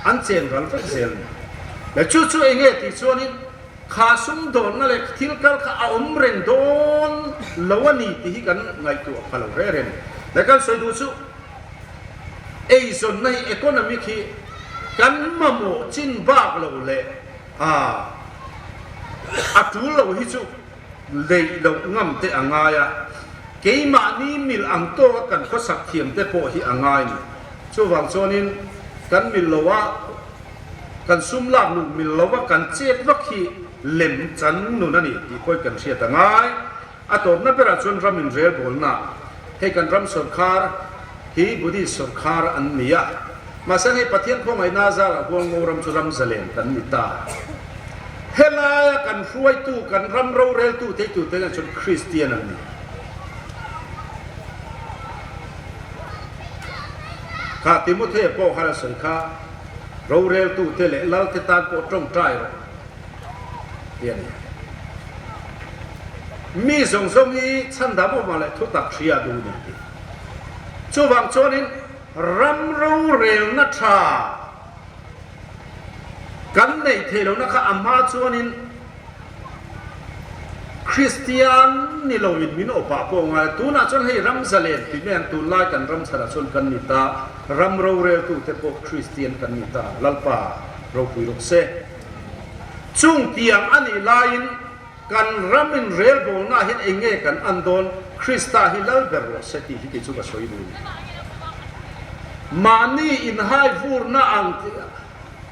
an chen ral vek zel ni. Le chu chu eng nge tih chuanin kha sumdawnna leh thil kal kha a awm reng dawn lo a ni tih hi kan ngaihtuah pha lo re re ni. Le kan sawi duh chu eizawnna hi economic hi kan mamawh chin bak lo leh a a tul lo hi chu Leih loh ngam te a ngai a, keimahni mil ang tawka kan khawsak thiam te pawh hi a ngai ni. Chuvang chuanin kan mil lo a, kan sum lak luh mil lo a kan chet vak hi lem chan nun a ni tih pawhin kan hriat a ngai. A tawpna berah chuan ram inrelbawlna, hei kan ram sawrkhar hi Buddhist sawrkhar an ni a, Mahse hei Pathian khawngaihna zarah Hualngo ram chu ram zalen kan ni ta. Helaia kan hruaitu, kan ram roreltu theitu te hian chuan Kristian an ni. Kha Timothea pawh khan a sawi kha, Roreltu te leh lal te tan pawh tawngtai rawh ti a ni. Mi zawng zawng hi chhandam awmah leh thutak hria duh ni ti. Chuvang chuanin Ram rorelna tha kan neih theih lohna kha a hma chuanin Kristian ni loin min awpah pawh ngai a, tunah chuan hei ram zalen tih mai ang, tunlai kan ram chhanah chuan kan ni ta, ram roreltute pawh Kristian kan ni ta, Lalpa ropui rawh se. Chung tiang a nih laiin Kan ram in relbawlna ah hian eng nge kan an dawn? Krista hi lal ber rawh se tih hi kei chu ka sawi duh ni. Mahni inhai vurna ang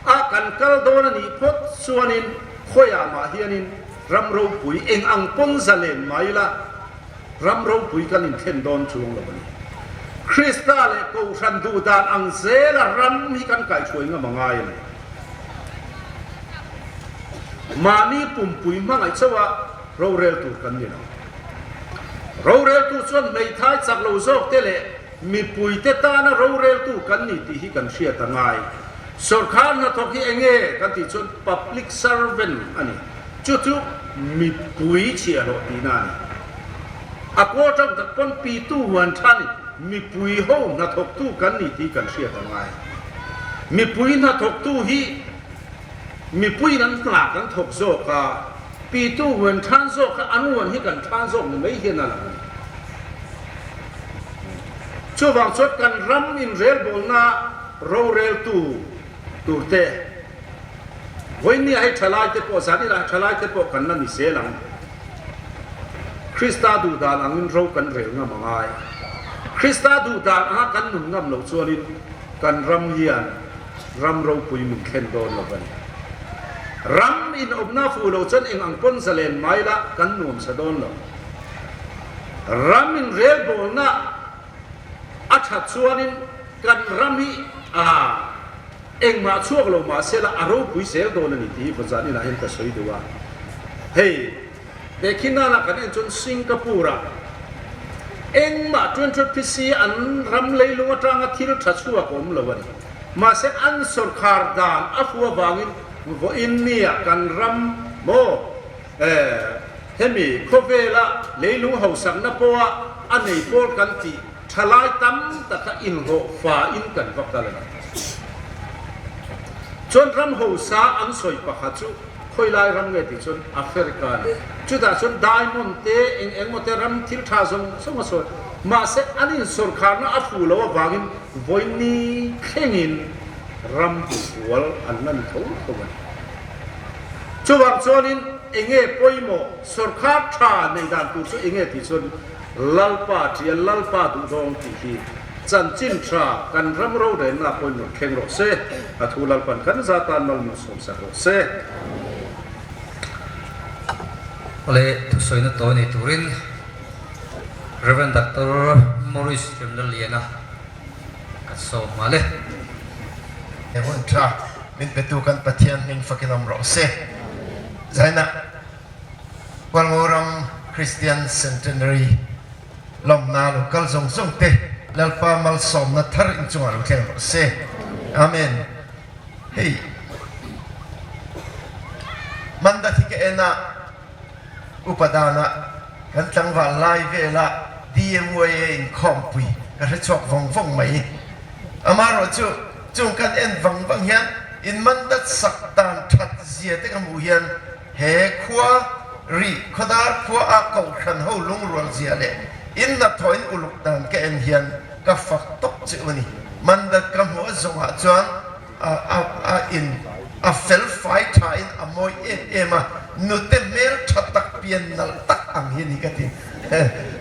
a kan kal dawn a nih phawt chuanin khawiah mah hianin ram ropui eng ang pawn zalen mai ila ram ropui kan inthlen dawn chuang lo a ni. Krista leh Kohhran duh dan ang zela ram hi kan kaihhruai ngam a ngai a ni. Mahni pumpui hmangaih chauha rorel tur kan ni lo. Roreltu chuan hmeithai chak lo zawk te leh mipuite tana roreltu kan ni tih hi kan hriat a ngai. Sawrkhar hnathawk hi eng nge kan tih chuan public servant a ni. Chu chu mipui chhiahhlawh tihna a ni. A kaw tang tak pawn pitu huan tha ni. Mipui ho hnathawktu kan ni tih kan hriat a ngai. Mipui hnathawktu hi mipuiin an hna kan thawk zawk a, pitu huan than zawk kha an huan hi kan than zawk ni mai hian a lang a ni. Chuvang chuan kan ram inrelbawlna roreltu turte Vawinia hei thalaite pawh zan ila thalaite pawh kan la ni zel ang. Krista duh dan angin ro kan rel ngam a ngai. Krista duh dan anga kan nun ngam loh chuanin kan ram hian ram ropui min thlen dawn lo a ni. Ram inawpna fuh lo chuan eng ang pawn zalen mai la kan nuamsa dawn lo. Ram inrelbawlna a that chuanin kan ram hi a Engmah chhuak lo mah sela a ropui zel dawn a ni tih hi Vawzan inah hian ka sawi duh a. Hei, he khinana kan en chuan Singapore ah engmah 20PC an ram leilung atanga thil tha chhuak a awm lo a ni. Mahse an sawrkhar dan a fu avangin vawiin nia kan ram maw eh hemi khawvela leilung hausakna pawha a nei pawl kan tih Thalai tam taka inhlawh fa in kan va kal a ni. Chuan ram hosa an sawi pakhat chu khawilai ram nge tih chuan Africa a ni. Chutah chuan diamond te eng eng maw te ram thil tha zawng zawng a sawi. Mahse an insawrkharna a fuh loh avangin vawiin thlengin ram hmuhfual an la ni tho tho a ni. Chuvang chuanin enge pawimawh sawrkhar tha neih dan tur chu enge tih chuan Lalpa tia Lalpa duhzawng tih hi chanchin tha kan ram rorelna pawhin rawn thleng rawh se, a thu Lalpan kan za tan mal min sawmsak rawh se. Awle, thusawina tawi nei turin. Rev. Doctor Maurice Remlalliana kan sawm nghal e. He hun tha min petu kan Pathian hming fakin awm rawh se. Zainah Hualngoram Christian Centenary lawmna lo kal zawng zawng te Lalpa malsawmna thar inchungah lo thleng rawh se. Amen. Hei Mandat hi ka en a, upa danah kan tlangval lai vela DMYA inkhawmpui ka hre chhuak vawng vawng mai. Amaherawhchu chung kan en vang vang hian in Mandat sak dan that zia te ka hmuh hian he khua rih khawdar khua a kohhran ho lungrual zia leh in hnathawh in uluk dan ka en hian ka fak tawp che u a ni. Mandat ka hmuh a zawngah chuan a a in a fel fai tha in a mawi em em a, nute hmel tha tak pian nalh tak ang hi a ni ka ti.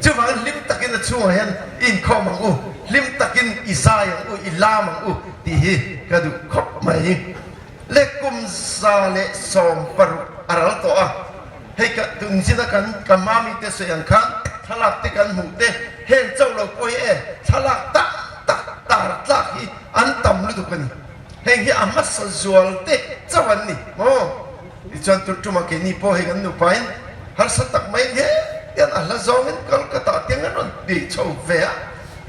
Chuvangin hlim takin a chhungah hian i inkhawm ang u, hlim takin i zai ang u, i lam ang u tih hi ka duh khawp mai. Le kum 116 a ral tawh a, hei ka tunzina kan ka mami te sawi ang khan thlalak te kan hmuh te heng chauh lo pawh hi e thlalak tak tak tar tlak hi an tam lutuk a ni. Heng hi a hmasa zual te chauh an ni maw? Tichuan tur tumah keini pawh hei kan nupain harsa tak mai nge hian a hla zawngin Kolkata tiang an rawn ti chho ve a,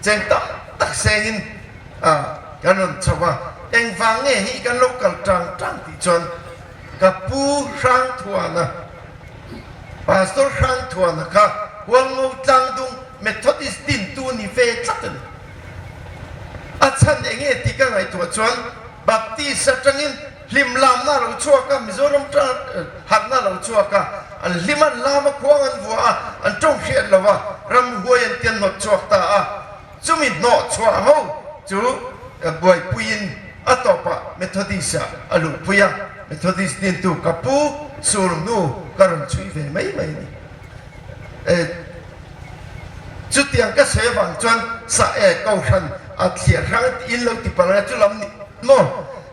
cheng tam tak sengin kan rawn chho a. Engvang nge hi kan lo kal tang tang tih chuan ka pu Hrangthuana, Pastor Hrangthuana kha Hualngo Tlangdung Methodist dintu ni ve tlat a ni. A chhan eng nge tih ka ngaihtuah chuan Baptist atangin hlim lamna a lo chhuak a, Mizoram harhna a lo chhuak a, an hlim an lam a, khuang an vua a, an tawng hriat lo a, ramhuai an ti an hnawt chhuak ta a. Chumi hnawh chhuah ho chu buaipuiin a tawpah Methodist ah a luhpui a, Methodist dintu ka pu sur hnu ka rawn chhui ve mai mai a ni. Chutiang ka sawi avang chuan sa e kohhran a thliar hrang a tiin lo ti palh ang a, chu lam ni maw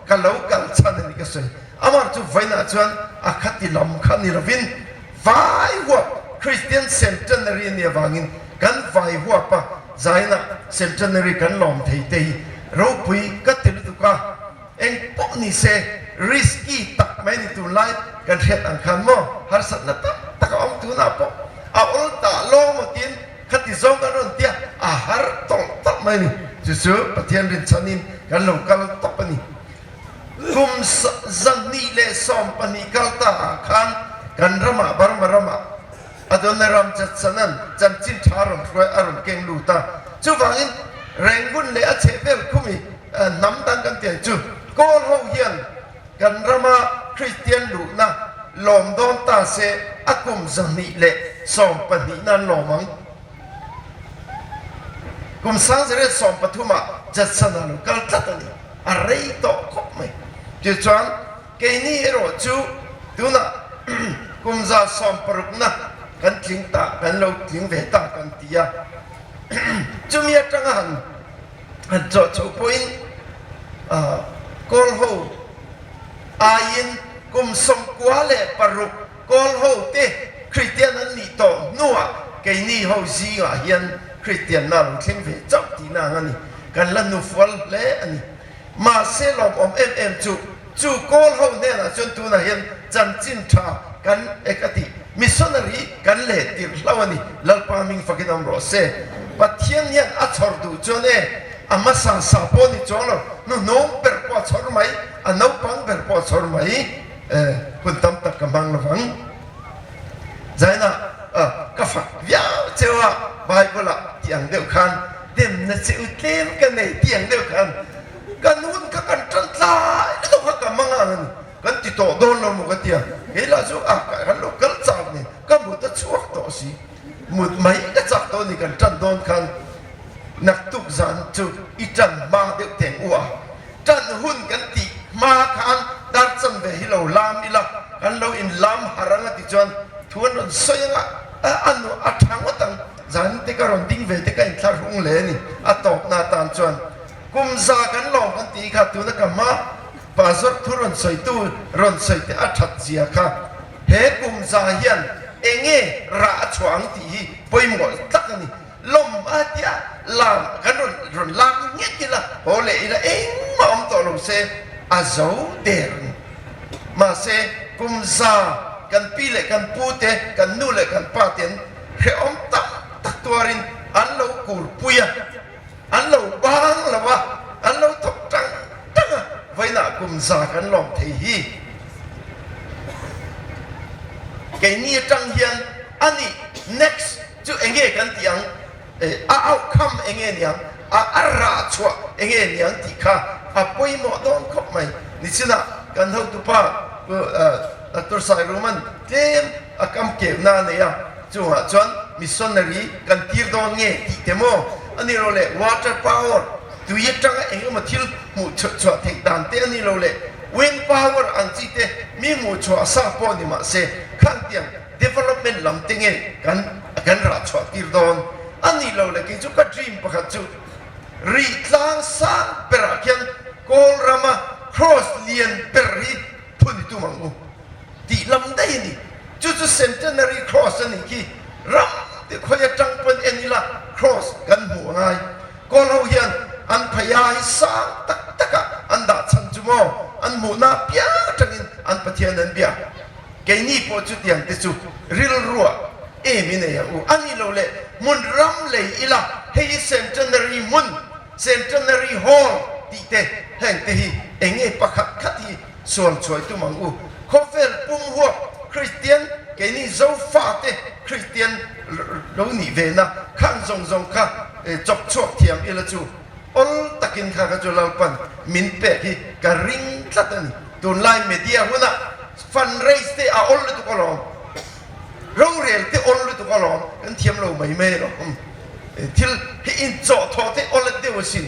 ka lo kal chhan a ni ka sawi. Amah chu vawiinah chuan a khati lam kha ni lovin vai huap Christian Centenary a nih avangin kan vai huap a, zainah Centenary kan lawm thei te hi ropui ka ti lutuk a. Eng pawh ni se risky tak mai ni tunlai kan hriat ang khan maw harsatna tam tak a awm tunah pawh a awl ta lo maw tiin khati zawng kan rawn tia a har tawlh tawlh mai ni. Chu chu Pathian rinchhanin kan lo kal tawp a ni. Kum 212 kal ta ah khan kan ramah Burma ramah Adoniram Judson-a'n chanchin tha a rawn hruai a rawn keng lut a. Chuvangin Rangoon leh a chhehvel khumi hnam dang kan tih ang chu Kawl ho hian kan rama Kristian luhna lawm dawn ta se a kum 212 nan lawm ang. Kum 1913 ah Judson-a lo kal tlat a ni. A rei tawh khawp mai. Tichuan Keini erawh chu tunah kum 16 kan tling ta, kan lo tling ve ta kan ti a. Chumi atanga han han chawh chho pawhin Kawl ho aiin kum 96 Kawl ho te Kristian an nih tawh hnuah keini ho zingah hian Kristianna a lo thleng ve chauh tihna ang a ni. Kan la hnufual hle a ni. Mahse lawmawm em em chu, chu Kawl ho hnenah chuan tunah hian chanchin tha kan ek a tih, missionary kan leh tirh hlo a ni, Lalpa hming fakin awm rawh se. Pathian hian a chhawr duh chuan e, a hmasa sa pawh ni chuang lo, hnuhnung ber pawh a chhawr mai, a naupang ber pawh a chhawr mai, e, hun tam tak ka hmang lovang. Zaina, ka fak viau cheu a, Bible ah tih ang deuh khan, Demna che u tlem ka nei tih ang deuh khan kan hun kha kan tan tlai lutuk kha ka mang ang a ni. Kan ti tawh dawn lo maw ka ti a, kei lah chu a kan lo kal chak nen ka mut a chhuak tawh si. Mut mai ka chak tawh a ni kan tan dawn khan naktuk zan chu i tan hma deuh teng u a. Tan hun kan tih hma khan dar chanve hi lo lam ila kan lo in lam har ang a ti chuan thu an rawn sawi ang a, a nuah a tha ngawt ang. Zan te ka rawn ding ve te ka inthlar hung hle a ni. A tawpna atan chuan kum za kan lawm kan tih kha tuna ka hma pa zawrh thu rawn sawitu rawn sawi te a that zia kha he kum za hian enge rah a chhuah ang tih hi pawimawh tak a ni. Lawm a tia lam kan rawn rawn lak nget ila haw leh ila engmah awm tawh lo se a zo der a ni. Mahse kum za kan pi leh kan pu te kan nu leh kan pa ten hrehawm tak tak tuarin an lo kur pui a, an lo bang lo a, an lo thawk tang tang a, vawiinah kum za kan lawm thei hi. Keini atang hian a nih next. Chu enge kan tih ang? A outcome enge niang? A a rah chhuah enge niang tih kha a pawimawh dawn khawp mai. Nichinah kan hotupa Pu Doctor Sairuman tlem a kam keuhna a nei a, chungah chuan missionary kan tir dawn nge tih te maw? A ni lo leh water power tui atanga eng emaw thil hmuh chhuah theih dan te a ni lo leh wind power ang chi te mi hmuh chhuah sa pawh ni mahse khangtiang Development lam te nge kan kan rah chhuah tir dawn a nih lo le kei chu ka dream pakhat chu rih tlang sang berah khian Kawl rama cross lian ber hi phun i tum ang u tih lam daih a ni. Chu chu Centenary Cross a nih khi ram te khawi atang pawn en ila cross kan hmuh a ngai. Kawl ho hian an phaia hi sang tak takah an dah chhan chu maw an hmuhna apiang atangin an Pathian an bia. Keini pawh chutiang te chu rilruah em i nei ang u. A ni lo le, hmun ram lei ila, hei hi Centenary hmun, Centenary Hall tih te, heng te hi eng nge pakhat khat hi sual chhuai tum ang u. Khawvel pum huap Kristian, keini Zofa te Kristian lo nih ve na khang zawng zawng kha chawp chhuak thiam ila chu awl takin kha kha chu Lalpan min pek hi ka ring tlat a ni. Tunlai media hunah fund raise te a awl lutuk alawm, rorel te awl lutuk alawm, kan thiam lo mai mai alawm. Thil hi inchawh thawh te awl deuh asin,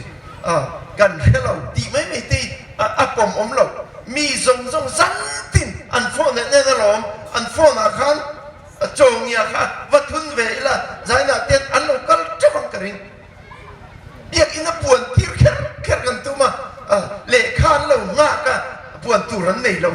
kan hre lo tih mai mai te hi a pawm awm lo. Mi zawng zawng zantin an phone ah nen alawm, an phone ah khan chawngia kha va thun ve ila zainah ten an lo kal teuh ang ka ring. Biakinn a puan tir kher kher kan tum a, lehkha an lo nghak a, puan tur an nei lo.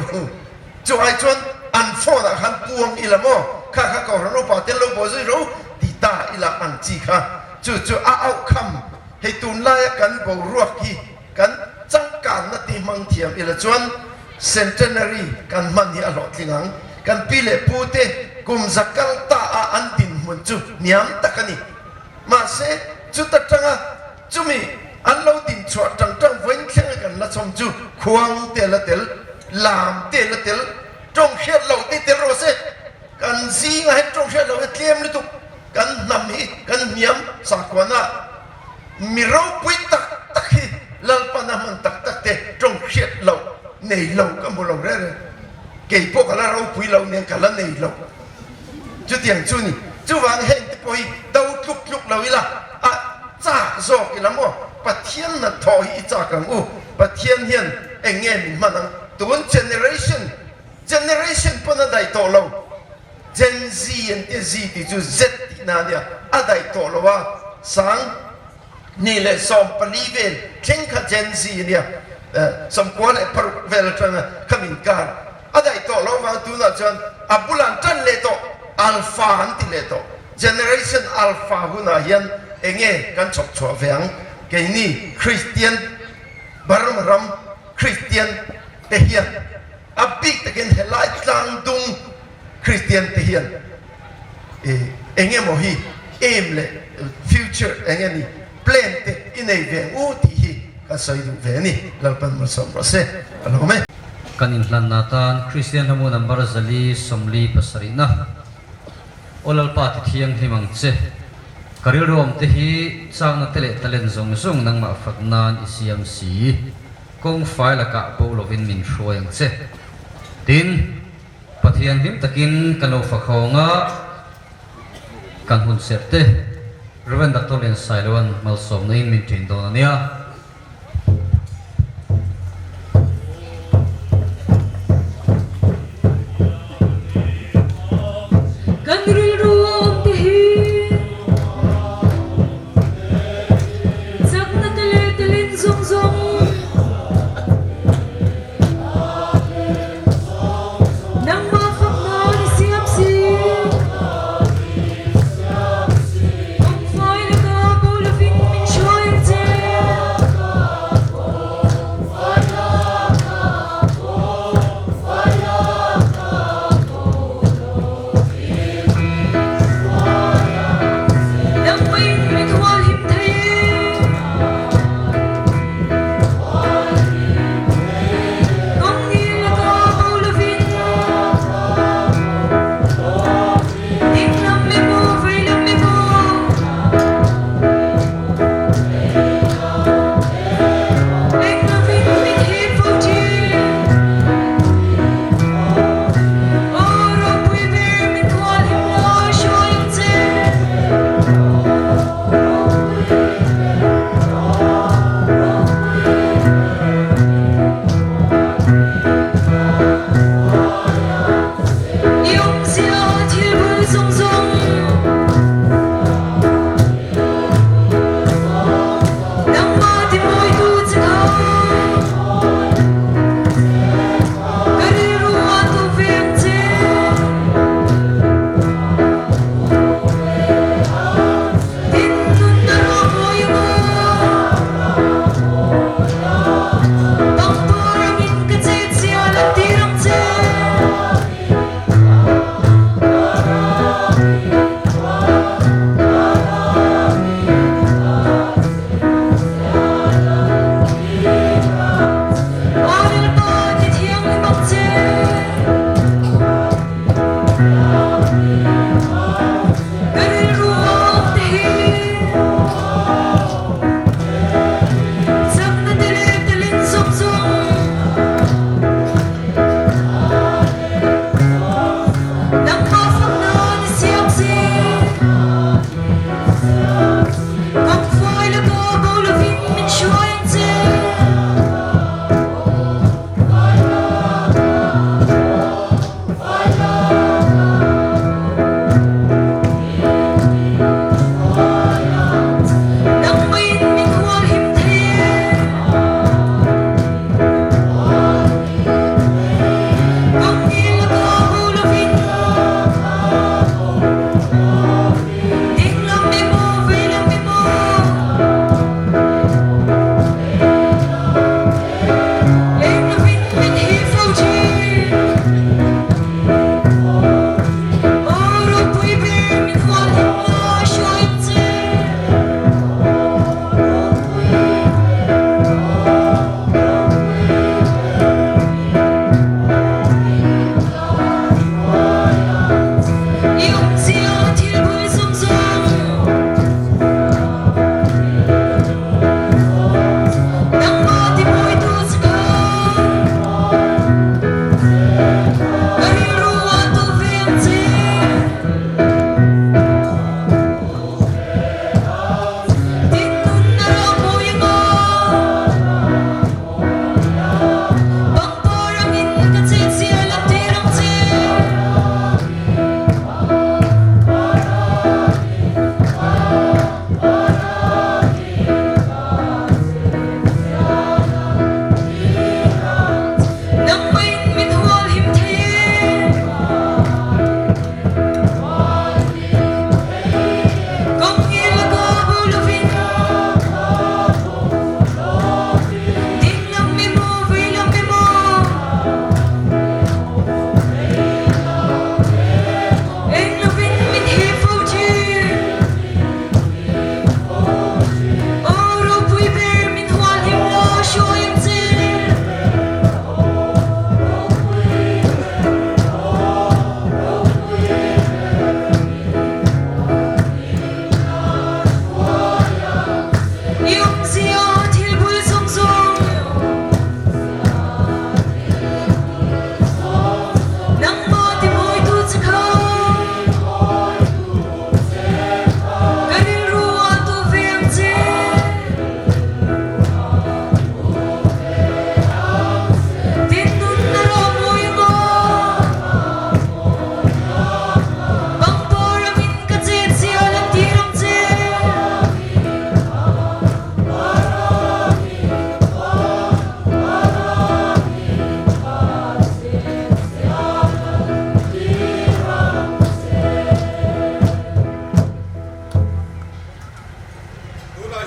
Chu ai chuan an phone ah khan puang ila maw, kha kha Kohhran upa te an lo baw zui ro ti ta ila ang chi kha. Chu chu a auhkham hei tunlaia kan boruak hi kan changkanna ti hmang thiam ila chuan Centenary kan hman hi a hlawhtling ang. Kan pi leh pu te kum za kal ta a an dinhmun chu hniam tak a ni. Mahse, chuta tanga chumi an lo din chhuah tang tang vawiin thlenga kan la chhawm chu khuang te la tel, lam te la tel, tawng hriat loh te tel rawh se. Kan zingah hian tawng hriat loh hi tlem lutuk, kan hnam hi kan hniam sakhuana mi ropui tak tak hi Lalpana hman tak tak te tawng hriat loh nei lo ka hmu lo reng reng. Kei pawh ka la ropui lo nen ka la nei lo. Chutiang chu ni. Chuvang heng te pawh hi do tluk tluk lo ila, a chak zawk ila maw? Pathian hnathawh hi i chak ang u. Pathian hian eng nge min hman ang? Tun generation, generation pawn a daih tawh lo. Gen Z an tia, Z tih chu Z tihna a nia, a daih tawh lo a, sang. Ni leh 14 vel thleng kha Gen Z a nia, 96 vel atanga kha min kar a daih tawh loh avang tunah chuan a bulah an tan leh tawh, Alpha an ti leh tawh. Generation Alpha hunah hian enge kan chhawp chhuah ve ang? Keini Kristian, Burma ram Kristian te hian a bik takin helai tlangdung Kristian te hian eng emaw hi aim leh future eng emaw plan te i nei ve ang u tih hi ka sawi duh ve a ni. Lalpan malsawm rawh se. Ka lawm e. Kan inhlanna atan Kristian hlamu number 4 40 na Aw Lalpa ti thianghlim ang che. Ka rilru awm te hi chakna te leh talent zawng zawng nangmah fak nan i siam si. Kawng fai lakah bo lovin min hruai ang che. Tin. Pathian hlim takin kan lo fak hawng a, kan hun serh te Rev. Doctor Lian Sailoan malsawmna in min ṭin dawn a nia. Kan rilru awm te hi chakna te leh telin zawng zawng. Nangmah fak nan i siam si. Kawngfai le.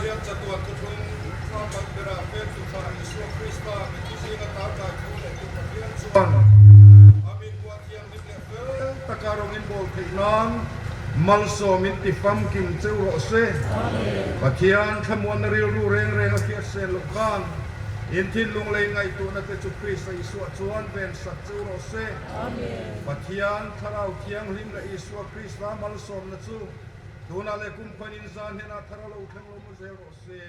hian chatuan thuthlung Thla bera Fêntu Thla Isua Krista mitthi zinga tarkai thu leh tu Pathian chuan a mitkuah thianghlim leh fel taka rawng in bawl theih nan malsawm in ti famkim cheu rawh se. Pathian thlamuanna rilru reng reng a hriat sen loh khan in thinlung lei ngaihtuahna te chu Krista Isua chuan ven sak cheu rawh se. Pathian Thlarau Thianghlim leh Isua Krista malsawmna chu tunah leh kum khuain in zan hnenah thar a lo thleng lo mu zel rawh se.